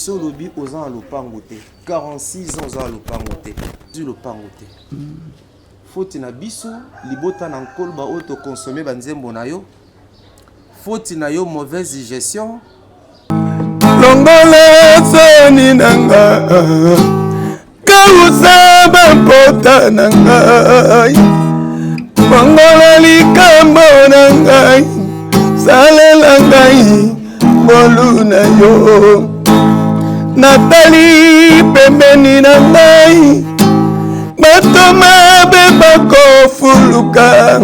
Osi olobi oza na lopango te, 46 ans oza na lopango te, ozwi lopango te. Foti na biso libota na Nkolo baoyo tokonsome banzembo na yo, foti na yo mauvaise gestion. Longola soni na nga, kausa bampota na ngai, bongola likambo na ngai, salela ngai ngolu na yo. Natali pembeni na ngai, bato mabe bakofuluka,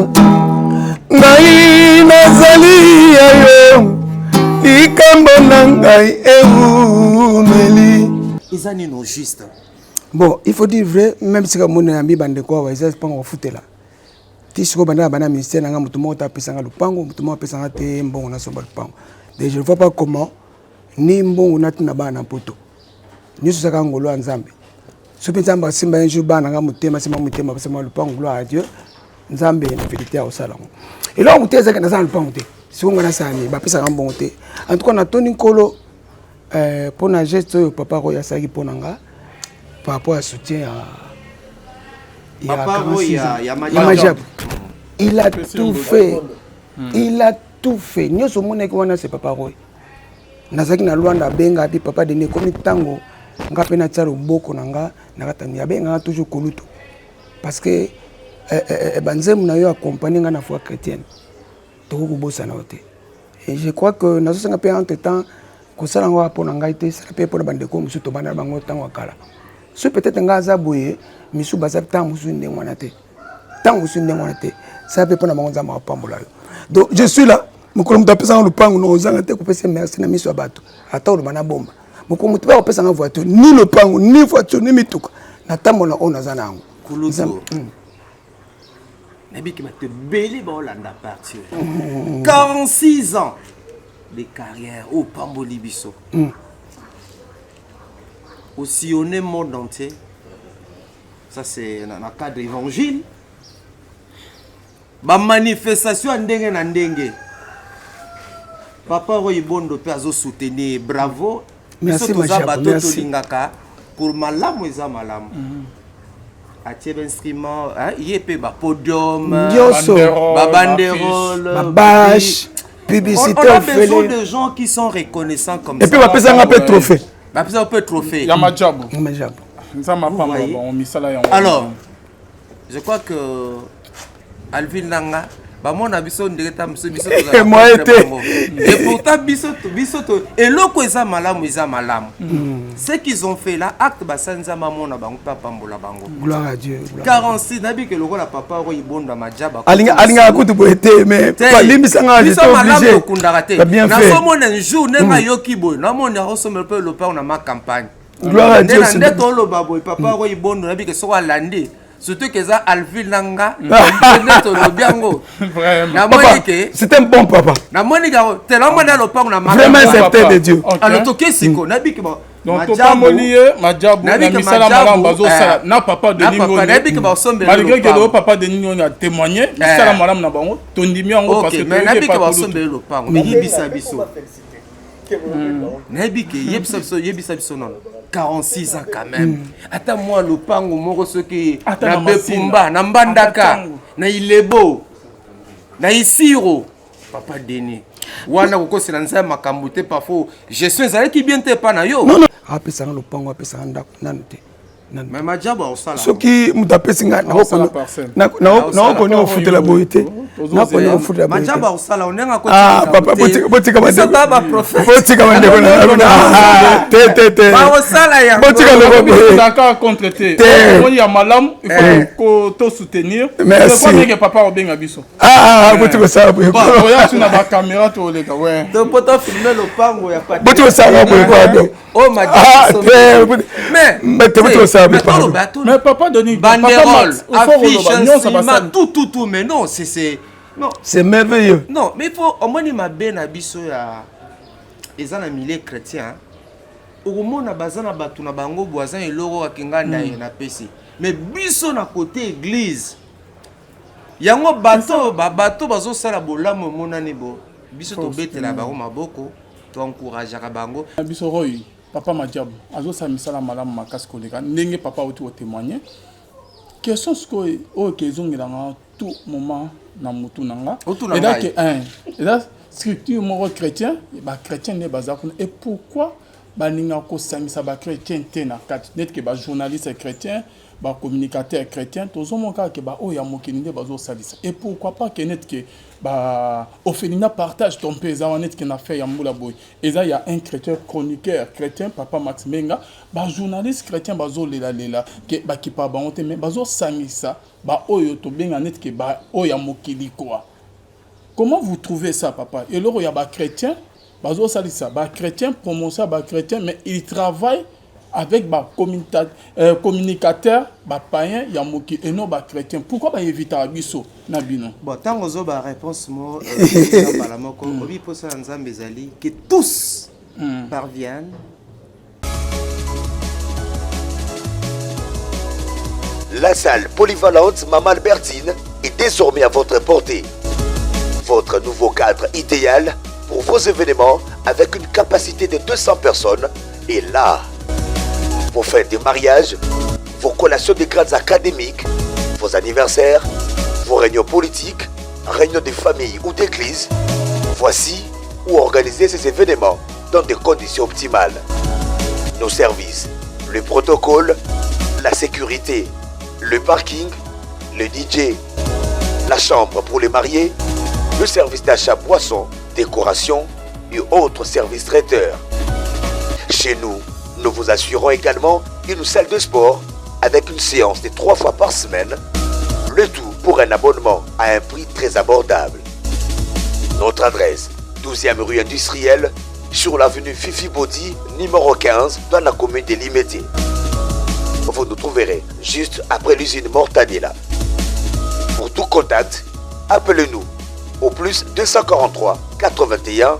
ngai nazali ya yo, likambo na ngai ewumeli. Eza nino juste? Bon, il faut dire vrai, même sika mona yambi bandeko awa eza mpango kofutela ti sikoyo banda na bana ministère na nga, moto moko te apesanga lopango, moto moko apesanga te mbongo nasomba lopango. Donc je ne vois pas comment ni mbongo natina bana na Mpoto. Nyonso ezaka ngolo ya Nzambe. Soki Nzambe asimba un jour bana nga motema, asimba motema, asimba lopango, gloire à Dieu, Nzambe na vérité akosala yango. Eloko moto ezaki, naza na lopango te, sikoyo nga nasala nini? Bapesaka mbongo te. En tout cas natondi Nkolo mpo na geste oyo papa Roy asalaki mpo na nga par rapport ya soutien ya Papa Roy ya Majabu. Majabu. Il a tout fait, il a tout fait. Nyonso omonaki wana, c'est papa Roy. Nazalaki na Lwanda, abenga abi: "Papa Denis, ekomi ntango nga mpe natia loboko na nga na katami." Abengaka toujours kolutu parce que banzembo na yo accompagne nga na foi chrétienne, tokoki kobosana yo te. Et je crois que nazosenga mpe entre temps kosala yango mpo na ngai te, esala mpe mpona bandeko mosusu tobanda na bango ntango ya kala. So peut-être ngai aza boye, misusu baza ntango mosusu ndenge wana te, ntango mosusu ndenge wana te. Sala mpe mpona bango, Nzambe apambola yo. Donc je suis là, mokolo moto apesanga lopango, na ozanga te kopesa merci na miso ya bato, ata oloba na bomba. Mokolo moto mpe akopesanga voiture, ni lopango, ni voiture, ni mituka, natambola oyo naza na yango. Kulutu, nayebiki bato ebele baolanda parti oyo. 46 ans de carrière oyo opamboli biso, osillonné monde entier, ça c'est na cadre évangile, bamanifestation ya ndenge na ndenge. Papa Roy Bondo mpe azosoutenir, bravo. Merci, biso toza Majabu, bato merci. Tolingaka pour malamu, eza malamu. Atie bainstrument, ye mpe bapodium, Nyonso. Babanderole, babâche, publicité. On a besoin ofele. De gens qui sont reconnaissants comme Et puis ça. bapesanga mpe trophée. Bapesa mpe trophée. Ya Majabu. Majabu. Nzambe apambola Voyez? bango misala yango. Alors je crois que Alvin nanga bamona biso ndenge ta biso, biso tozala Moyen contre te. bango. Et pourtant biso to eloko eza malamu, eza malamu ce qu'ils ont fait là, acte basali, Nzambe amona bango mpe apambola bango. Gloire à Dieu, gloire à Dieu. 46, nayebi ke lokola papa oyo ibonda Majaba Alingaka kutu boye te, mais balimbisanga, biso j'étais malamu obligé. tokundaka te. Bien fait. Nazomona un jour ndenge ayoki boye, namoni akosomela mpe lopango na ma campagne. Gloire à Nde Dieu. na nde toloba boye, papa oyo ibondo, nayebi ke soko alandi, surtout ke eza Alville na nga nde tolobi yango. Vraiment. Namoni Papa, ke c'est un bon papa. Namoni ke te, namoni ya lopango na ma Vraiment un campagne. serviteur de Dieu. Alors toke siko, nayebi ke Donc topamboli ye Majabu na Nayebi ke misala Majabu, malamu bazosala na papa na Denis papa, Ngoni. nayebi ke basombela Malgré que lopango. lelo papa Denis Ngoni atémoigné misala malamu na bango, tondimi yango parce Ok, que mais toyoki nayebi ke epa kulutu. basombeli lopango, mais yebisa biso, nayebi ke yebisa biso, yebisa biso nono, 46 ans quand même, ata mwa lopango moko soki Ata na na Masina. Bepumba, na Mbandaka, Ata ntango. na Ilebo, na Isiro, papa Denis, wana kokosela Nzambe makambo te. Parfois gestion ezalaki bien te epa na yo. Apesanga lopango, apesanga ndako nanu te, nanu. Mais Majabu akosala. Soki moto apesi ngai, Akosala parcelle. nakokoni kofutela boye te, nakoni kofutela boye te. Majabu akosala ndenge. Ah, papa, botika bandeko, botika bandeko na te, te, te. Bakosala yango. Botika loko boye. Ezalaka contre te. Te. Omoni ya malamu, il faut to soutenir. Merci. Ndenge papa obenga biso. Ah, ah, botika kosala boye. Oya su na bacaméra, toleka we. Po tofilme lopango ya pati. Botika kosala boye kwa donc. Oyo. Ah, te. Mais Mais te, botika kosala boye, pardon. Mais papa Denis, papa banderole, Max, il faut affiche, koloba nyonso instrument, basali. tout, tout, tout. Mais non, c'est non. C'est merveilleux. Non, mais il faut omoni mabe na biso ya eza na milieu chrétien, okomona baza na bato na bango bo aza eloko akenga nda ye napesi, mais biso na côté église yango bato bato bazosala bolamu emonani bo biso tobetela bango maboko, toencourageaka bango. Biso Roy. Papa Madiabu azosala misala malamu makasi koleka ndenge papa auti kotémoigner. Question sikoyo oyo ke ezongelanga tout moment na mutu na nga, Otuna eza ngai. ke hein, eza structure moko chrétien, bachrétien nde baza kuna. Et pourquoi balingaka kosangisa bachrétien te na kati, neti ke bajournaliste chrétien, bacommunicateur chrétien? Tozomona kaka ke baoyo ya mokili nde bazosalisa. Et pourquoi pas ke neti ke ba orphelinat partage to mpe eza wana, neti ke na fe ya mbula boye eza ya un chrétien, chroniqueur chrétien, papa Max Mbenga, bajournaliste chrétien bazolelalela ke bakipa bango te, mais bazosangisa baoyo tobenga neti ke baoyo ya mokili quoi. Comment vous trouvez ça, papa? Eloko ya bachrétien bazosalisa bachrétien, promotion ya bachrétien, mais il travaille avec bacommunicateur bapayen ya mokili et non bachrétien. Pourquoi baevitaka biso na bino? Bon, ntango ozoba réponse mo eza mbala moko, obi mposa ya Nzambe ezali que tous parviennent. La salle polyvalente Maman Albertine est désormais à votre portée. Votre nouveau cadre idéal pour vos événements avec une capacité de 200 personnes est là. Vos fêtes de mariage, vos collations de grades académiques, vos anniversaires, vos réunions politiques, réunions de famille ou d'église. Voici où organiser ces événements dans des conditions optimales. Nos services, le protocole, la sécurité, le parking, le DJ, la chambre pour les mariés, le service d'achat boisson, décoration et autres services traiteurs. Chez nous, nous vous assurons également une salle de sport avec une séance de trois fois par semaine, le tout pour un abonnement à un prix très abordable. Notre adresse, 12e rue industrielle, sur l'avenue Fifi Bodi, numéro 15, dans la commune de Limete. Vous nous trouverez juste après l'usine Mortadella. Pour tout contact, appelez-nous au plus 243 81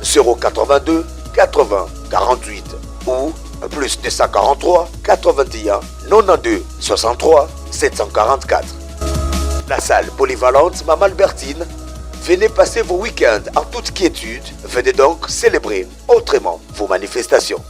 082 80 48 ou plus 243 81 92 63 744. La salle polyvalente Maman Albertine. Venez passer vos week-ends en toute quiétude. Venez donc célébrer autrement vos manifestations.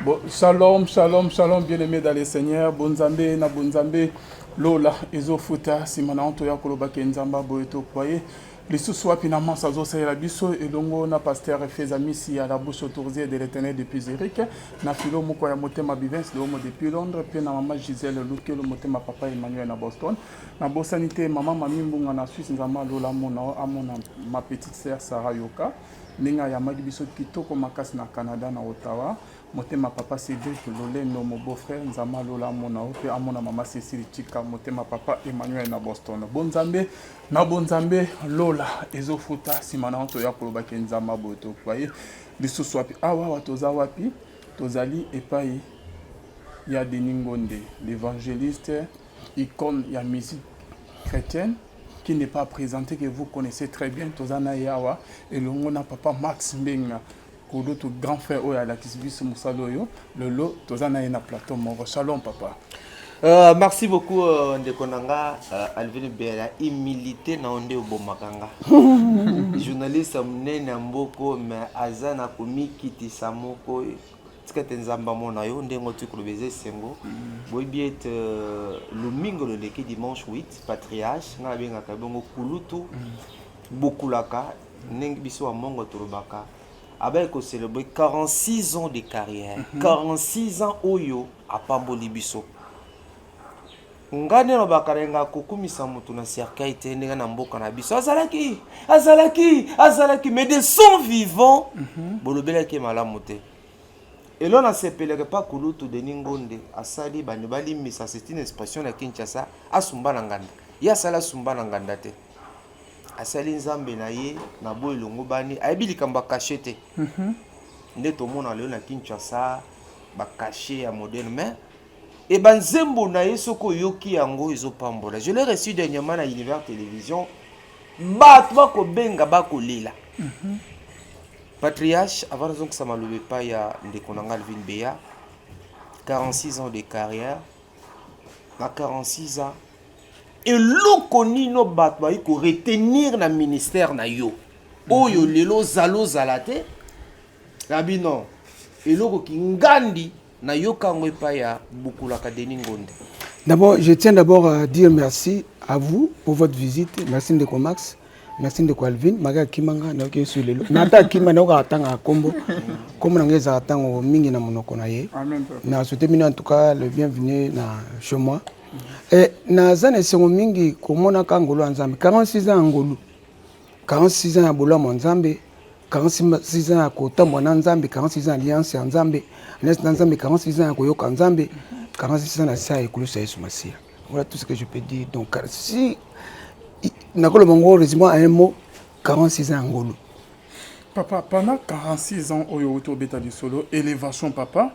Bon, shalom, shalom, shalom, bien-aimé dans le Seigneur. Bonzambe na bonzambe, lola ezofuta. Nsima na toya kolobaka Nzambe boye, tokwaye lisusu wapi na masa azosalela biso elongo na pasteur Fezamisi ya la bouche autorisée de l'Éternel depuis Zurich, na filo moko ya motema Bivens Leomo depuis Londres, mpe na mama Gisèle Lukelo, motema papa Emmanuel na Boston. Nabosani te mama Mami Mbunga na Suisse. Nzambe alola amona, amona ma petite sœur Sarah Yoka, ndenge ayambaki biso kitoko makasi na Canada, na Ottawa. Motema papa Cédric Lolendo, mon beau frère, Nzambe alola amona yo mpe amona mama Cécile Chika, motema papa Emmanuel na Boston. Bonzambe na bonzambe, lola ezofuta. Nsima na toya kolobaki Nzambe boye, tokoye lisusu wapi awa? Awa toza wapi? Tozali epai ya Denis Ngonde, l'évangéliste, icône ya musique chrétienne qui n'est pas présenté, que vous connaissez très bien. Toza na ye awa elongo na papa Max Mbenga, kulutu, grand frère oyo alakisi biso mosala oyo. Lelo toza na ye na plateau moko. Shalom, papa. Merci beaucoup, ndeko na nga Alvin Bela. Humilité na yo nde obomaka nga. Journaliste ya monene ya mboko, mais aza na komikitisa moko. Tika te Nzambe amona yo ndenge oti koloba, eza esengo. Boyebi ete lomingo loleki, dimanche 8, patriarche, nga nabengaka bongo kulutu, bokulaka ndenge biso ya mongo tolobaka, abai kocélébrer 46 ans de carrière. 46 ans oyo apamboli biso. Nga nde nalobaka, nalinga kokumisa motu na cercueil te, ndenge na mboka na biso azalaki, azalaki, azalaki, mais de son vivant bolobelaki ye malamu te. Elo nasepelaka pa kulutu Denis Ngonde asali bani balimbisa, c'est une expression na Kinshasa, asumba na nganda. Ye asali asumba na nganda te, asali Nzambe na ye na boyo elongo bani, ayebi likambo ya cachet te. Nde tomona lelo na Kinshasa bacachet ya modèle, mais e banzembo na ye, soki oyoki yango, ezopambola. Je l'ai reçu dernièrement na Univers Télévision, bato bakobenga, bakolela. Patriarche, avant nazongisa maloba epai ya ndeko na nga Alvin Beya, 46 ans de carrière, na 46 ans eloko nino bato bayi koretenir na ministère na yo? Oyo lelo ozala ozala te. Nabi non. Eloko kingandi nayoka yango epai ya Bukulaka Denis Ngonde. D'abord, je tiens d'abord à dire merci à vous pour votre visite. Merci Ndeko Max. Merci Ndeko Alvin. Maga Kimanga, nayoki yesu lelo. Na ata Kima nayoka atanga kombo. Kombo na ngai ezalaka ntango mingi na monoko na ye. Amen, papa. Na souhaité bino en tout cas le bienvenu na chez moi. Et naza na esengo mingi komonaka ngolu ya Nzambe. 46 ans ya ngolu. 46 ans ya bolamu ya Nzambe. 46 ans ya kotambola na Nzambe, 46 ans ya alliance ya Nzambe, alliance na Nzambe, 46 ans ya koyoka Nzambe, 46 ans na se ya ekulusu ya Yesu Masiya. Voilà tout ce que je peux dire. Donc si nakoloba ngo résumé en un mot, 46 ans ya ngolu. Papa, pendant 46 ans oyo outi obeta lisolo élévation, papa,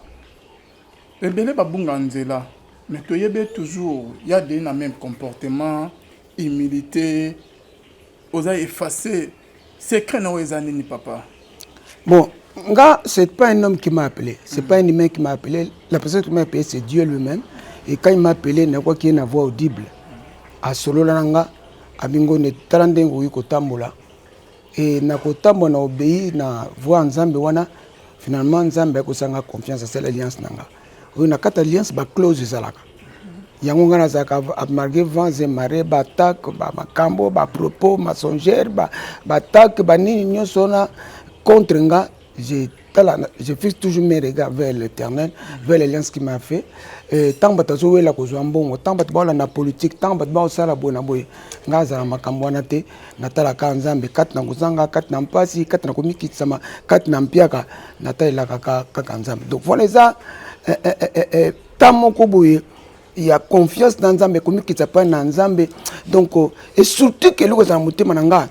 ebele babunga nzela, mais toyebi toujours ya de na même comportement, humilité, oza effacé. Secret na oyo eza nini, papa? Bon, nga, c'est pas un homme qui m'a appelé, c'est pas un humain qui m'a appelé. La personne qui m'a appelé, c'est Dieu lui-même. Et quand il m'a appelé, nakwaki ye na voix audible. Asolola na nga, abingo ne tala ndenge okoki kotambola. E na kotambola na obéi na voix ya Nzambe wana, finalement Nzambe akosanga confiance, asala alliance na nga. Oyo na kati alliance ba clause ezalaka. Yango nga nazalaka malgré vents et marées, baattaque, bamakambo, bapropos mensongère, baattaque, banini nyonso wana contre nga, je tala, je fixe toujours mes regards vers l'Éternel, vers l'alliance qui m'a fait. Ntango bato azowela kozwa mbongo, ntango bato baolanda politique, ntango bato baosala boye na boye, nga azala makambo wana te. Natalaka Nzambe kati na kozanga, kati na mpasi, kati na komikitisama, kati na mpiaka, natalelaka kaka Nzambe. Donc voilà, eza ta moko boye ya confiance na Nzambe, komikitisa mpai na Nzambe. Donc et surtout ke eloko ezala motema na nga,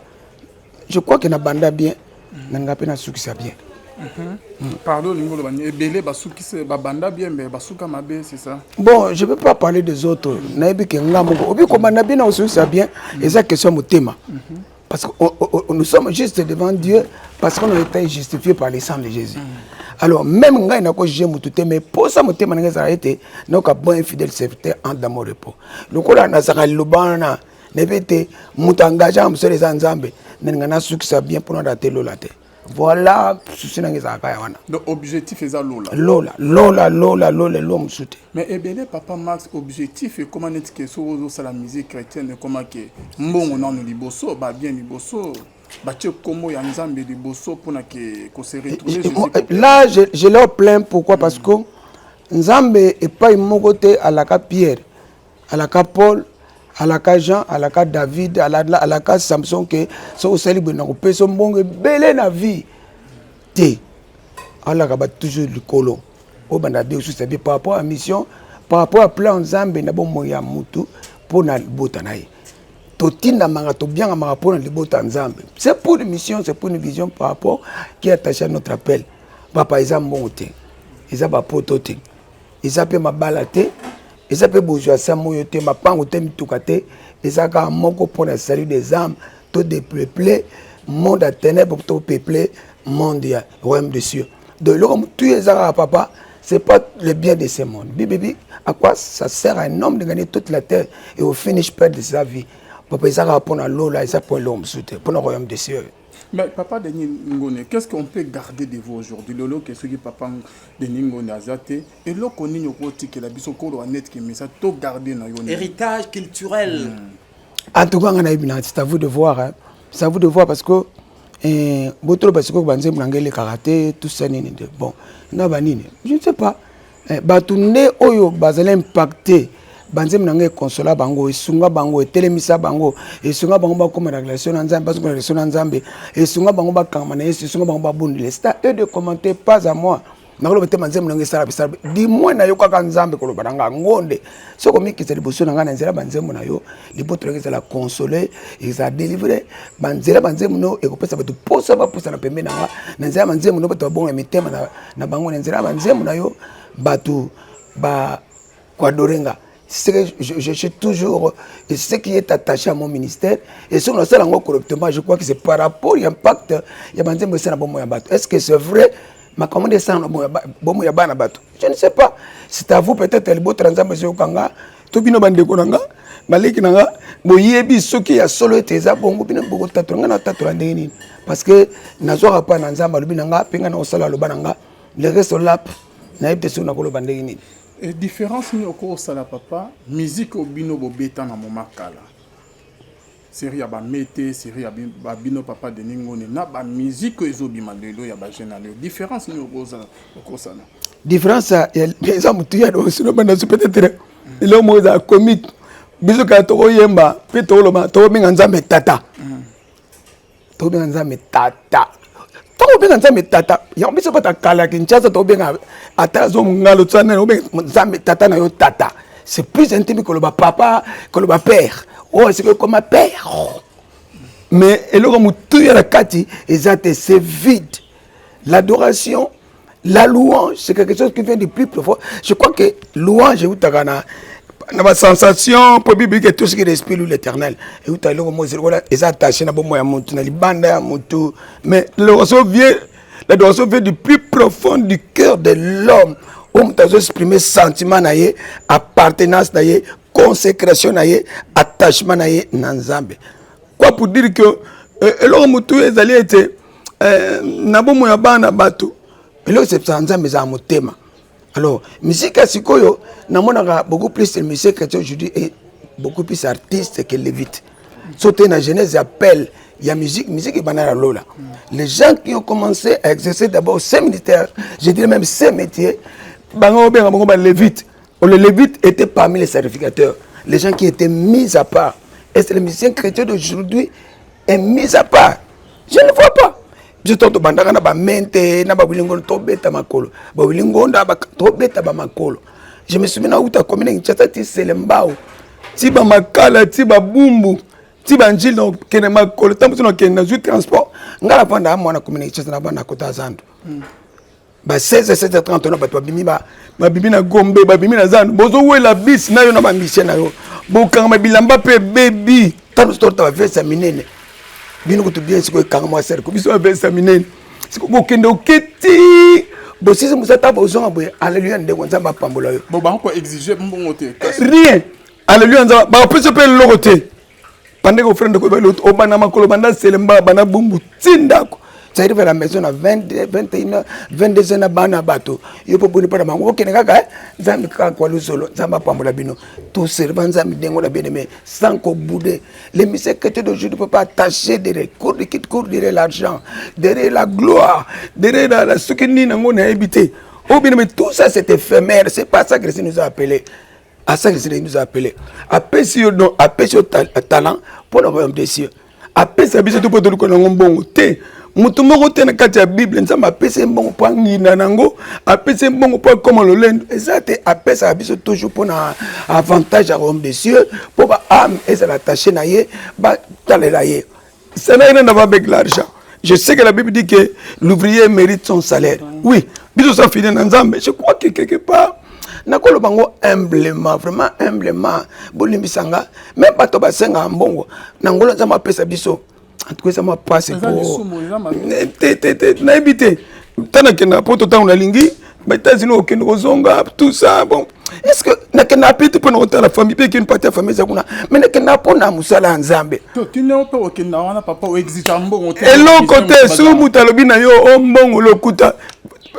je crois que na banda bien na nga mpe nasukisa bien. Pardon, olingi oloba nini? Ebele basukisi, babanda bien mais basuka mabe, c'est ça? Bon, je peux pas parler des autres. Nayebi ke nga moko obi kobanda bien na kosukisa bien, eza question ya motema, parce que nous sommes juste devant Dieu parce qu'on a été justifié par le sang de Jésus. Alors même ngai nakojuge motu te, mais posa motema na ngai ezala ete nayoka bon et fidèle serviteur entre dans mon repos. Lokola nazalaka liloba wana, nayebi ete moto engage ya mosala eza Nzambe, nalinga nasukisa bien mpona rate lola te. Voilà, souci na ngai ezalaka ya wana. Donc objectif eza lola? Lola, lola, lola, lola, elo mosusu te. Mais ebele, papa Max, objectif ekóma neti ke soki ozosala musique chrétienne, ekóma ke mbongo nano liboso, babien liboso, batie kombo ya Nzambe liboso mpona ke kose retrouver Jésus. Là, je leur plains. Pourquoi? Parce que Nzambe epai moko te alaka Pierre, alaka Paul, alaka Jean, alaka David, alaka Samson ke soki osali boye nakopesa mbongo ebele na vie te. Alaka bato toujours likolo oyo banda bien osusa bien par rapport à mission, par rapport à plan Nzambe na bomoi ya mutu mpo na libota na ye. Totindamaka, tobiangamaka mpo na libota ya Nzambe. C'est pour une mission, c'est pour une vision par rapport qui est attaché à notre appel. Papa, eza mbongo te, eza bapoto te, eza mpe mabala te, eza mpe bozwi ya sa moyo te, mapango te, mituka te. Eza kaka moko mpona salut des âmes, to dépeupler monde ya ténèbre, to peupler monde ya royaume des cieux. Donc eloko motu eza kaka, papa, c'est pas le bien de ce monde. Bibibi, à quoi ça sert à un homme de gagner toute la terre et au finish perdre sa vie? Papa, eza kaka mpona lola, eza mpo eloko mosusu te, mpona royaume des cieux. Mais papa Denis Ngone, qu'est-ce qu'on peut garder de vous aujourd'hui? Lolo, que ce qui papa Denis Ngone aza te, eloko nini okotikela biso kolo net ke mesa to garder na yo nini? Héritage culturel. En tout cas, nga nayebi na, c'est à vous de voir, hein. C'est à vous de voir, parce que botolo basikoyo banzembo na ngai elekaka te, tout ça nini nde bon na banini, je ne sais pas. Bato nde oyo bazali impacté, banzembo na ngai ekonsola bango, esunga bango, etelemisa bango, esunga bango bakóma na relation na Nzambe, bazonga na relation na Nzambe, esunga bango bakangama na Yesu, esunga bango babondela. C'est à eux de commenter, pas à moi. Nakoloba te banzembo na ngai esala bisala. Du moins nayokaka Nzambe koloba na ngai: Ngonde, soki omikisa liboso na ngai na nzela banzembo na yo, liboto nanga ezala consolé, ezala délivré. Banzela banzembo no ekopesa bato posa bapusa na pembe na nga. Na nzela banzembo no, bato babonga mitema na bango. Na nzela banzembo na yo, bato bakoadorer nga. Ce que je suis toujours et ce qui est attaché à mon ministère et ce qu'on a yango correctement, je crois que c'est par rapport à impact ya banzembo esala bomoi ya bato. Est-ce que c'est vrai makambo nde esala na bomoi ya bana bato? Je ne sais pas, c'est à vous peut-être. Libota na Nzambe ezokanga. To bino bandeko na nga, baleki na nga, boyebi soki ya solo ete eza bongo, bino bokotatola nga, natatola ndenge nini? Parce que nazwaka mpa na Nzambe, alobi na nga mpe nga nakosala, aloba na nga. Le reste lap nayebi te soki nakoloba ndenge nini. E différence nini okosala, papa? Musique oyo bino bobeta na moma kala, série ya bamete, série ya babino papa Denis Ngoni, na bamusique oyo ezobima lelo ya bajeune na lelo, différence nini okosala? Différence eza motuya. Sino banda so peut-être eloko moko ezala comique. Biso kaka tokoyemba mpe tokoloba, tokobenga Nzambe tata, tokobenga Nzambe tata, tokobenga Nzambe tata. Yango biso bata kala ya Kinshasa, tokobenga ata azomongalo tsana, obenga Nzambe tata na yo. Tata, c'est plus intime koloba papa, koloba père. Oyo sikoyo ekoma père, mais eloko motuya na kati eza te, c'est vide. L'adoration, la louange, c'est quelque chose qui vient du plus profond. Je crois que louange eutaka na basensation, mpo biblique, tout ce qui respire loue l'Éternel. Euta eloko moko lokola eza attaché na bomoi ya motu, na libanda ya motu. Mais l'adoration vient, l'adoration vient du plus profond du cœur de l'homme, oyo moto azoexprime sentiment na ye, appartenance na ye, consécration na ye, attachement na ye na Nzambe. Quoi, pour dire que eloko motu ezali ete na bomoi ya bana bato, eloko esepesaka Nzambe ezala motema. Alors musique ya sikoyo, namonaka beaucoup plus le musique chrétien aujourd'hui est beaucoup plus artiste que lévite. So te na genèse, appel ya musique, musique ebanda na lola. Les gens qui ont commencé à exercer d'abord ces ministères, je dirais même ces métiers, bango obenga bango balévite. Le lévite était parmi les sacrificateurs, les gens qui étaient mis à part. Est-ce que le musicien chrétien d'aujourd'hui est mis à part? Je ne vois pas. Biso to tobandaka na bamente na bawilingondo, tobeta makolo, bawilingonda, tobeta bamakolo. Je me souviens, nauta commune Kinshasa ti Selembao, ti bamakala, ti babumbu, ti banjili, nakende makolo. Ntango mosusu nakende, nazwi transport. Ngai navanda mwana commune Kinshasa, navanda kota zando ba 16 7h30 na bato babimi, babimi na Gombe, babimi na zando, bozowela bis na yo na bamisie na yo, bokangama bilamba mpe bebi. Ntango mosusu tolota baveste ya minene. Bino kutu bien, sikoyo ekanga mwa serko. Biso baveste ya minene, sikoyo bokende oketi, bosisi mosala, ta bozonga boye: "Alleluya, ndeko, Nzambe apambola yo." Bon, bango exige mbongo te? Rien. Alleluya, Nzambe bakapesa mpe eloko te. Pandeke ofrère, ndeko, obanda makolo, banda Selemba, banda Bumbu ti ndako. Ça arrive à la maison na 20, 21, 22 na bana bato yo mpo boni mpona bango, okende kaka Nzambe kaka kwa luzolo. Nzambe apambola bino. Toserva Nzambe ndenge na bien aimé, sans kobouder. Les musiciens chrétiens d'aujourd'hui ne peut pas attacher derrière, court, court derrière l'argent, derrière la gloire, derrière la soki nini yango nayebi te. Oh bien aimé, tout ça, c'est éphémère. C'est pas ça que Christ nous a appelé à ça. Christ nous a appelé, apesi yo don, apesi yo talent mpona royaume des cieux. Apesa biso to mpo toluka nango mbongo te. Moto moko te na kati ya Bible, Nzambe apesi ye mbongo mpo anginda nango, apesi ye mbongo mpo akóma lolendo. Eza te. Apesaka biso toujours mpona avantage ya royaume des cieux, mpo baâme ezala attaché na ye, batalela ye. Ça n'a rien à voir avec l'argent. Je sais que la Bible dit que l'ouvrier mérite son salaire. Oui, biso sa fidèle na Nzambe. Je crois que quelque part, nakoloba ngo humblement, vraiment humblement, bolimbisa nga, même bato basengaka mbongo na ngolo Nzambe apesa biso, en tout cas eza mwa pasi. Te te te, nayebi te. Ta nakendaka Poto ntango nalingi, baÉtats-Unis, okende kozonga, tout ça. Bon, est ce que nakendaka mpe te mpona kotala famille mpe ekeni partie ya famille eza kuna, mais nakendaka mpona mosala ya Nzambe. Eloko te. Soki moto alobi na yo o mbongo, lokuta.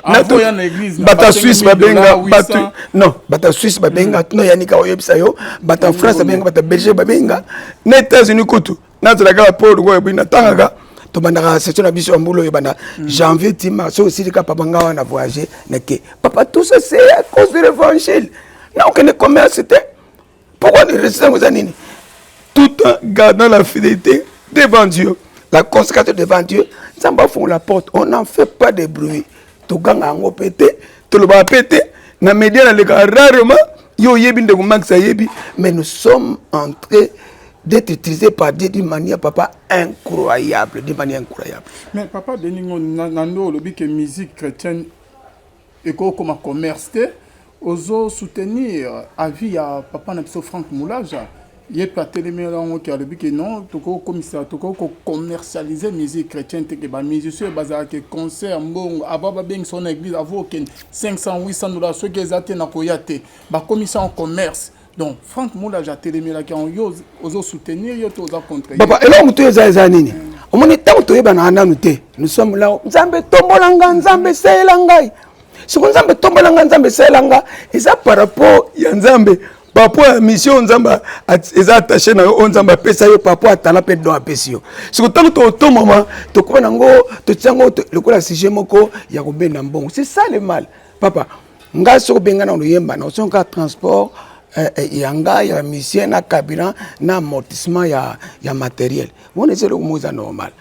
Bato ya Suisse babenga bato, non, bato ya Suisse babenga, tuna Yanika, oyebisa yo. Bato ya France babenga, bato ya Belgique babenga, na États-Unis kutu. Nazalaka po lokola boyi, natangaka, tobandaka session na biso ya mbula oyo ebanda janvier ti mars. Soki osili kaka, papa, nga wana voyage nake. Papa, tout ça, c'est à cause de l'évangile. Na okende commerce te. Pourquoi résistance eza nini? Tout en gardant la fidélité devant Dieu, la consécration devant Dieu, Nzambe afongola la porte. On n'en fait pas de bruit. Toganga yango mpe te, tolobaka mpe te na média. Nalekaka rarement, yo oyebi, ndeko Max ayebi, mais nous sommes en train d'être utilisés par Dieu d'une manière, papa, incroyable, d'une manière incroyable. Mais papa Denis, na ndo olobi ke musique chrétienne ekokoma commerce te, ozo soutenir avis ya papa na biso Frank Mulaja. Ye mpe atelemela yango ke alobi ke non, tokokomisa, tokoki kocommercialiser musique chrétienne te, ke bamusicien oyo bazalaka concert, mbongo avant babengisa na église, avant okende, 500, 800 dollars, soki eza te, na koya te. Bakomisa en commerce. Donc Franck Mulaja atelemelaki yango, yo ozo soutenir yo to oza contre ye? Papa, eloko motu eza eza nini? Omoni, ntango toyebanaka nanu te, nous sommes là, Nzambe tombola nga, Nzambe esalela ngai. Siko Nzambe tombola nga, Nzambe esalela nga, eza par rapport ya Nzambe, par rapport ya mission Nzambe eza attaché na yo, oyo Nzambe apesa yo, par rapport ya talent mpe don apesi yo. Siko ntango totomama, tokoma nango, totia yango lokola sujet moko ya kobenda mbongo. C'est ça le mal, papa. Ngai soki obenga na loyemba na osonga transport ya ngai ya musicien na carburant na amortissement ya matériel wana, eza eloko moko eza normal.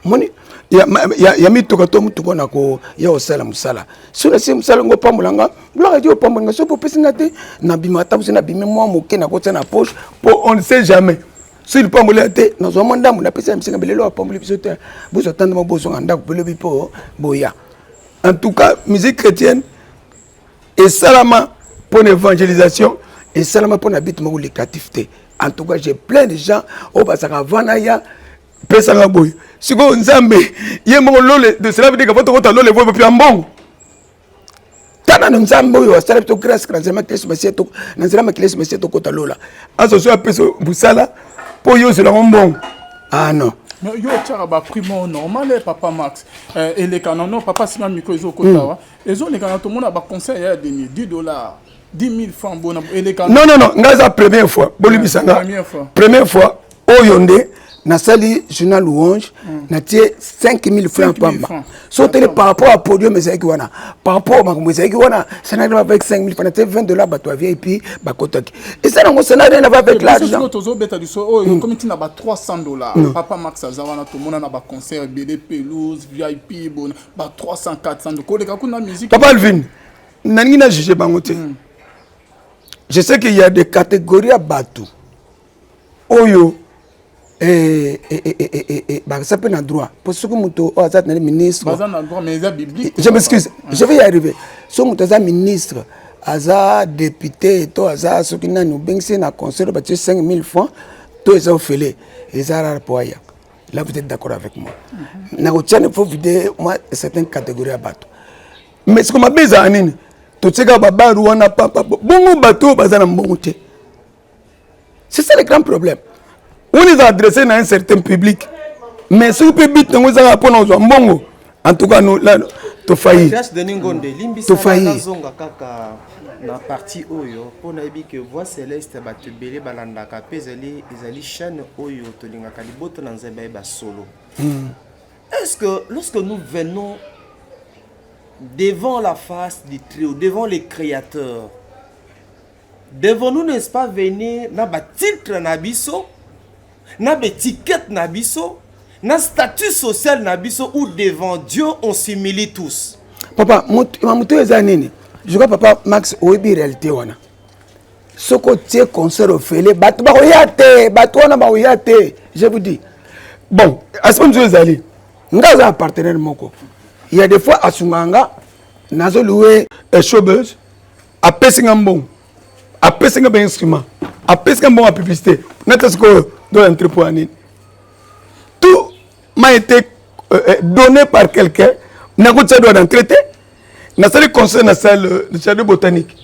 Moni ya mituka to motuka na ya kosala mosala, soki nasi mosala ngo, opambola nga, gloire à Dieu, opambola nga. Soki opesi nga te, nabima ata mosi, nabimi mwa moke, nakotia na poche, po on ne sait jamais. Soki lipamboli ya te, nazwa mwa ndambo, napesi ya misinga belelo. Apamboli biso te, bozwa tandama, bozonga ndako mpe lobi mpo boya. En tout cas, musique chrétienne esalama mpo na évangélisation, esalama mpo na but moko lucratif te. En tout cas, j'ai plein de gens oyo bazalaka avant na ya pesanga boye. Sikoyo Nzambe ye moko lole, cela veut dire que tokota lole voye ya mbongo. Tala nano, Nzambe oyo asala biso grâce na nzela makilesi Masiya, na nzela makilesi Masiya tokota lola, azoso apesa mosala mpo yo ozelango mbongo. Ah non. Mais yo otiaka baprix moko normal, papa Max. Eleka nano, papa, nsima micro ezokota wa ezoleka na tomona baconcert ya Denis, 10 dollars, 10 000 francs, bona eleka. Non, non, non, ngai eza première fois, bolibisa nga. Première fois. Première fois oyo nde nasali journal louange, natie 5000 francs 5 000 pamba. Francs. So otele par rapport à podium ezalaki wana, par rapport makambo ezalaki wana, ça n'a rien avec 5000 francs. Natie 20 dollars, bato ya VIP bakotaki, eza nango, ça n'a rien à voir avec l'argent. Sikoyo tozobeta liso oyo ekomi ntina ba 300 dollars. Papa Max aza wana, tomona na baconcert ebele, pelouse, VIP, bona ba 300, 400 koleka kuna musique. Papa Alvin, nalingi na juge bango te. Je sais qu'il y a des catégories ya bato oyo baza mpe na droit, po soki moto oyo aza nali ministre Baza na droit, mais eza biblique. Je m'excuse, je vais y arriver. Soki moto aza ministre, aza député to aza soki nani, obengisi ye na concert, batie 5000 francs to eza ofele, eza rare po aya. Là, vous êtes d'accord avec moi, nakotia ne faut vider moi certaines catégories ya bato. Mais siko mabe ezala nini? Totieka babaru wana papa bongo, bato oyo baza na mbongo te. C'est ça le grand problème. Wana eza adressé na un certain public, mais soki mpe but nango ezaka mpona kozwa mbongo, en tout cas nous, là tofailli. Patriarche Denis Ngonde, limbisa. Tofailli. Nazonga kaka na partie oyo mpo nayebi ke Voix Céleste, bato ebele balandaka mpe ezali chaîne oyo tolingaka libota na Nzambe ayeba solo. Est-ce que lorsque nous venons devant la face du Très-Haut, devant les créateurs, devons-nous, n'est-ce pas, venir na batitre na biso, na baétiquette na biso, na statut social na biso, ou devant Dieu on s'humilie tous? Papa, moto oyo eza nini? Je crois, papa Max, oyebi réalité wana. Soki otie concert ofele, bato bakoya te, bato wana bakoya te, je vous dis. Bon, aspect mosusu ezali, nga aza na partenaire moko, il y a des fois asungaka nga, nazoluwe showbuzz, apesi nga mbongo, apesi nga bainstrument, apesi nga mbongo ya publicité. Nata sikoyo do entrepôt ya nini? Tout m'a été donné par quelqu'un. Nakotia droit d'entrée te. Nasali concert na salle de jardin botanique,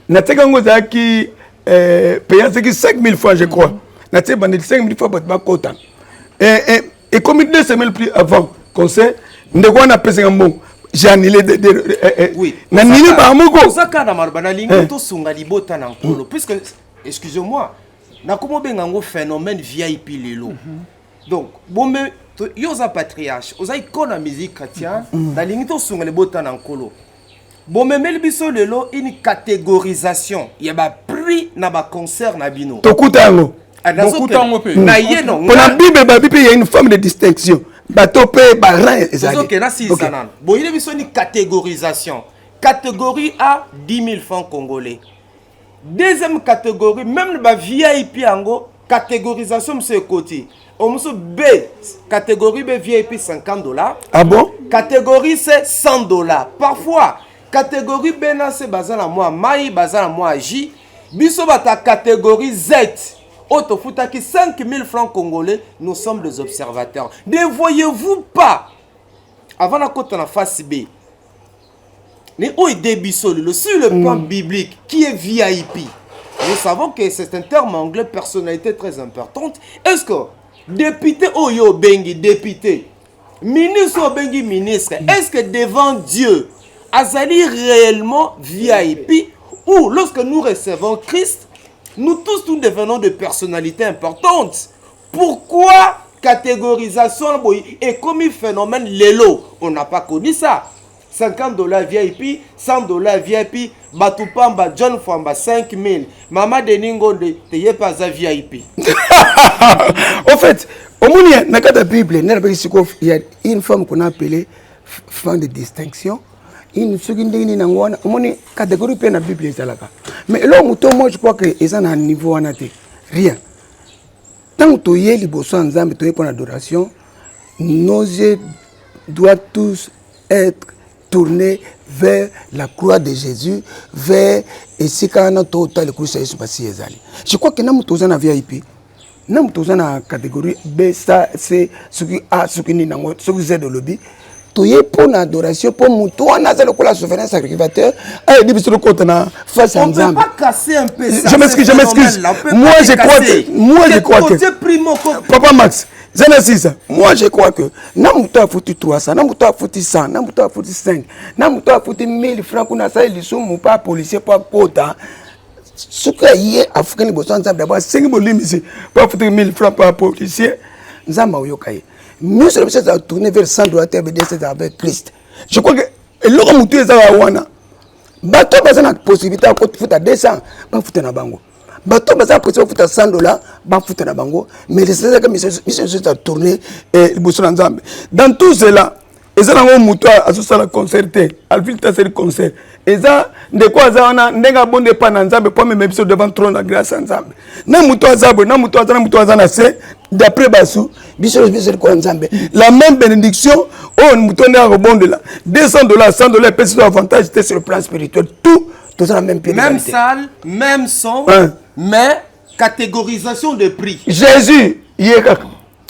natiaki yango, ezalaki payant, ezalaki 5000 francs, je crois. Natie bandeli 5000 francs, bato bakota. Ekomi 2 semaines plus avant concert, ndeko wana apesi nga mbongo, j'ai annulé Oui. nanini bango moko. Oza kaka na maloba, nalingi tosunga libota na Nkolo, puisque, excusez-moi, nakoma obenga yango phénomène VIP lelo. Donc bombe yo oza patriarche, oza icône ya musique chrétienne, nalingi tosunga libota na Nkolo. Bomemeli biso lelo une catégorisation ya baprix na baconcert na bino. Tokuta yango. Ah, Bokuta yango mpe. Na ye no. Mpo na Bible babi mpe ya une forme de distinction, bato mpe barang ezali. Tozokende nasilisa nano. Boyeli biso ni catégorisation: catégorie A, 10 000 francs congolais; deuxième catégorie, même ba VIP yango, catégorisation mosusu ekoti o mosusu B, catégorie B VIP, 50 dollars. Ah bon? Catégorie C, 100 dollars. Parfois catégorie B na C baza na mwa mai, baza na mwa J. Biso bata catégorie Z oyo tofutaki 5000 francs congolais, nous sommes des observateurs. Ne voyez-vous pas, avant nakota na face B, mais oyo ede biso lelo sur le plan biblique, qui est VIP? Nous savons que c'est un terme anglais, personnalité très importante. Est-ce que député oyo obengi député, ministre obengi ministre, est-ce que devant Dieu, azali réellement VIP ou lorsque nous recevons Christ, nous tous nous devenons de personnalités importantes? Pourquoi catégorisation boye ekomi phénomène lelo? On n'a pas connu ça. 50 $ VIP, 100 $ VIP, bato pamba, John Fwamba 5000, Mama Denis Ngonde te, ye mpe aza VIP. Au fait, omoni, na kati ya Bible, nde nabaki sikoyo, il y a une femme qu'on a appelée femme de distinction, une soki ndenge nini yango wana. Omoni, catégorie mpe na Bible ezalaka, mais eloko moto, moi je crois que eza na niveau wana te, rien. Ntango toye liboso ya Nzambe, toye mpo na adoration, nos yeux doivent tous être tournés vers la croix de Jésus, vers esika wana totala ekulusu ya Yesu Masiya ezali. Je crois que na moto oza na VIP, na moto oza na catégorie B, C, soki A, soki nini yango, soki Z olobi, toye mpo na adoration, mpo moto wana aza lokola souverain sacrificateur, ayebi biso tokota na face ya On peut Nzambe. pas casser un peu ça. Je m'excuse, ce je m'excuse. phénomène-là. On peut Moi, pas je le crois casser. moi, je crois que- Côté primo, Papa Max, zana sisa, moi je crois que na moto afuti 300, na moto afuti 100, na moto afuti 5, na moto afuti 1000 francs kuna, asali lisumu mpa policier mpo akota, soki aye afukani liboso ya Nzambe, d'abord asengi bolimbisi mpo afutaki 1000 francs mpa policier, Nzambe aoyoka ye. Nyonso na biso ezala tourné vers 100 $ te, bds ezala vers Christ. Je crois que eloko motu ezala wana, bato baza na possibilité ya kofuta 200, bafuta na bango. Bato baza na possibilité bafuta 100 $, bafuta na bango. Mais l'essentiel, mission nyonso eza tourné liboso na Nzambe. Dans tout cela, eza nango moto azosala concert te, alfil te asali concert, eza ndeko aza wana ndenge abonde epai na Nzambe mpo amema biso devant trône ya grâce ya Nzambe. Na moto aza boye, na moto aza, na moto aza na se, d'après basu biso likola Nzambe, la même bénédiction oyo moto nde akobondela 200 $, 100 $, epesi so avantage te sur le plan spirituel. Tout toza na même pied Même d'égalité. Salle, même son, Hein. mais catégorisation de prix. Jésus ye kaka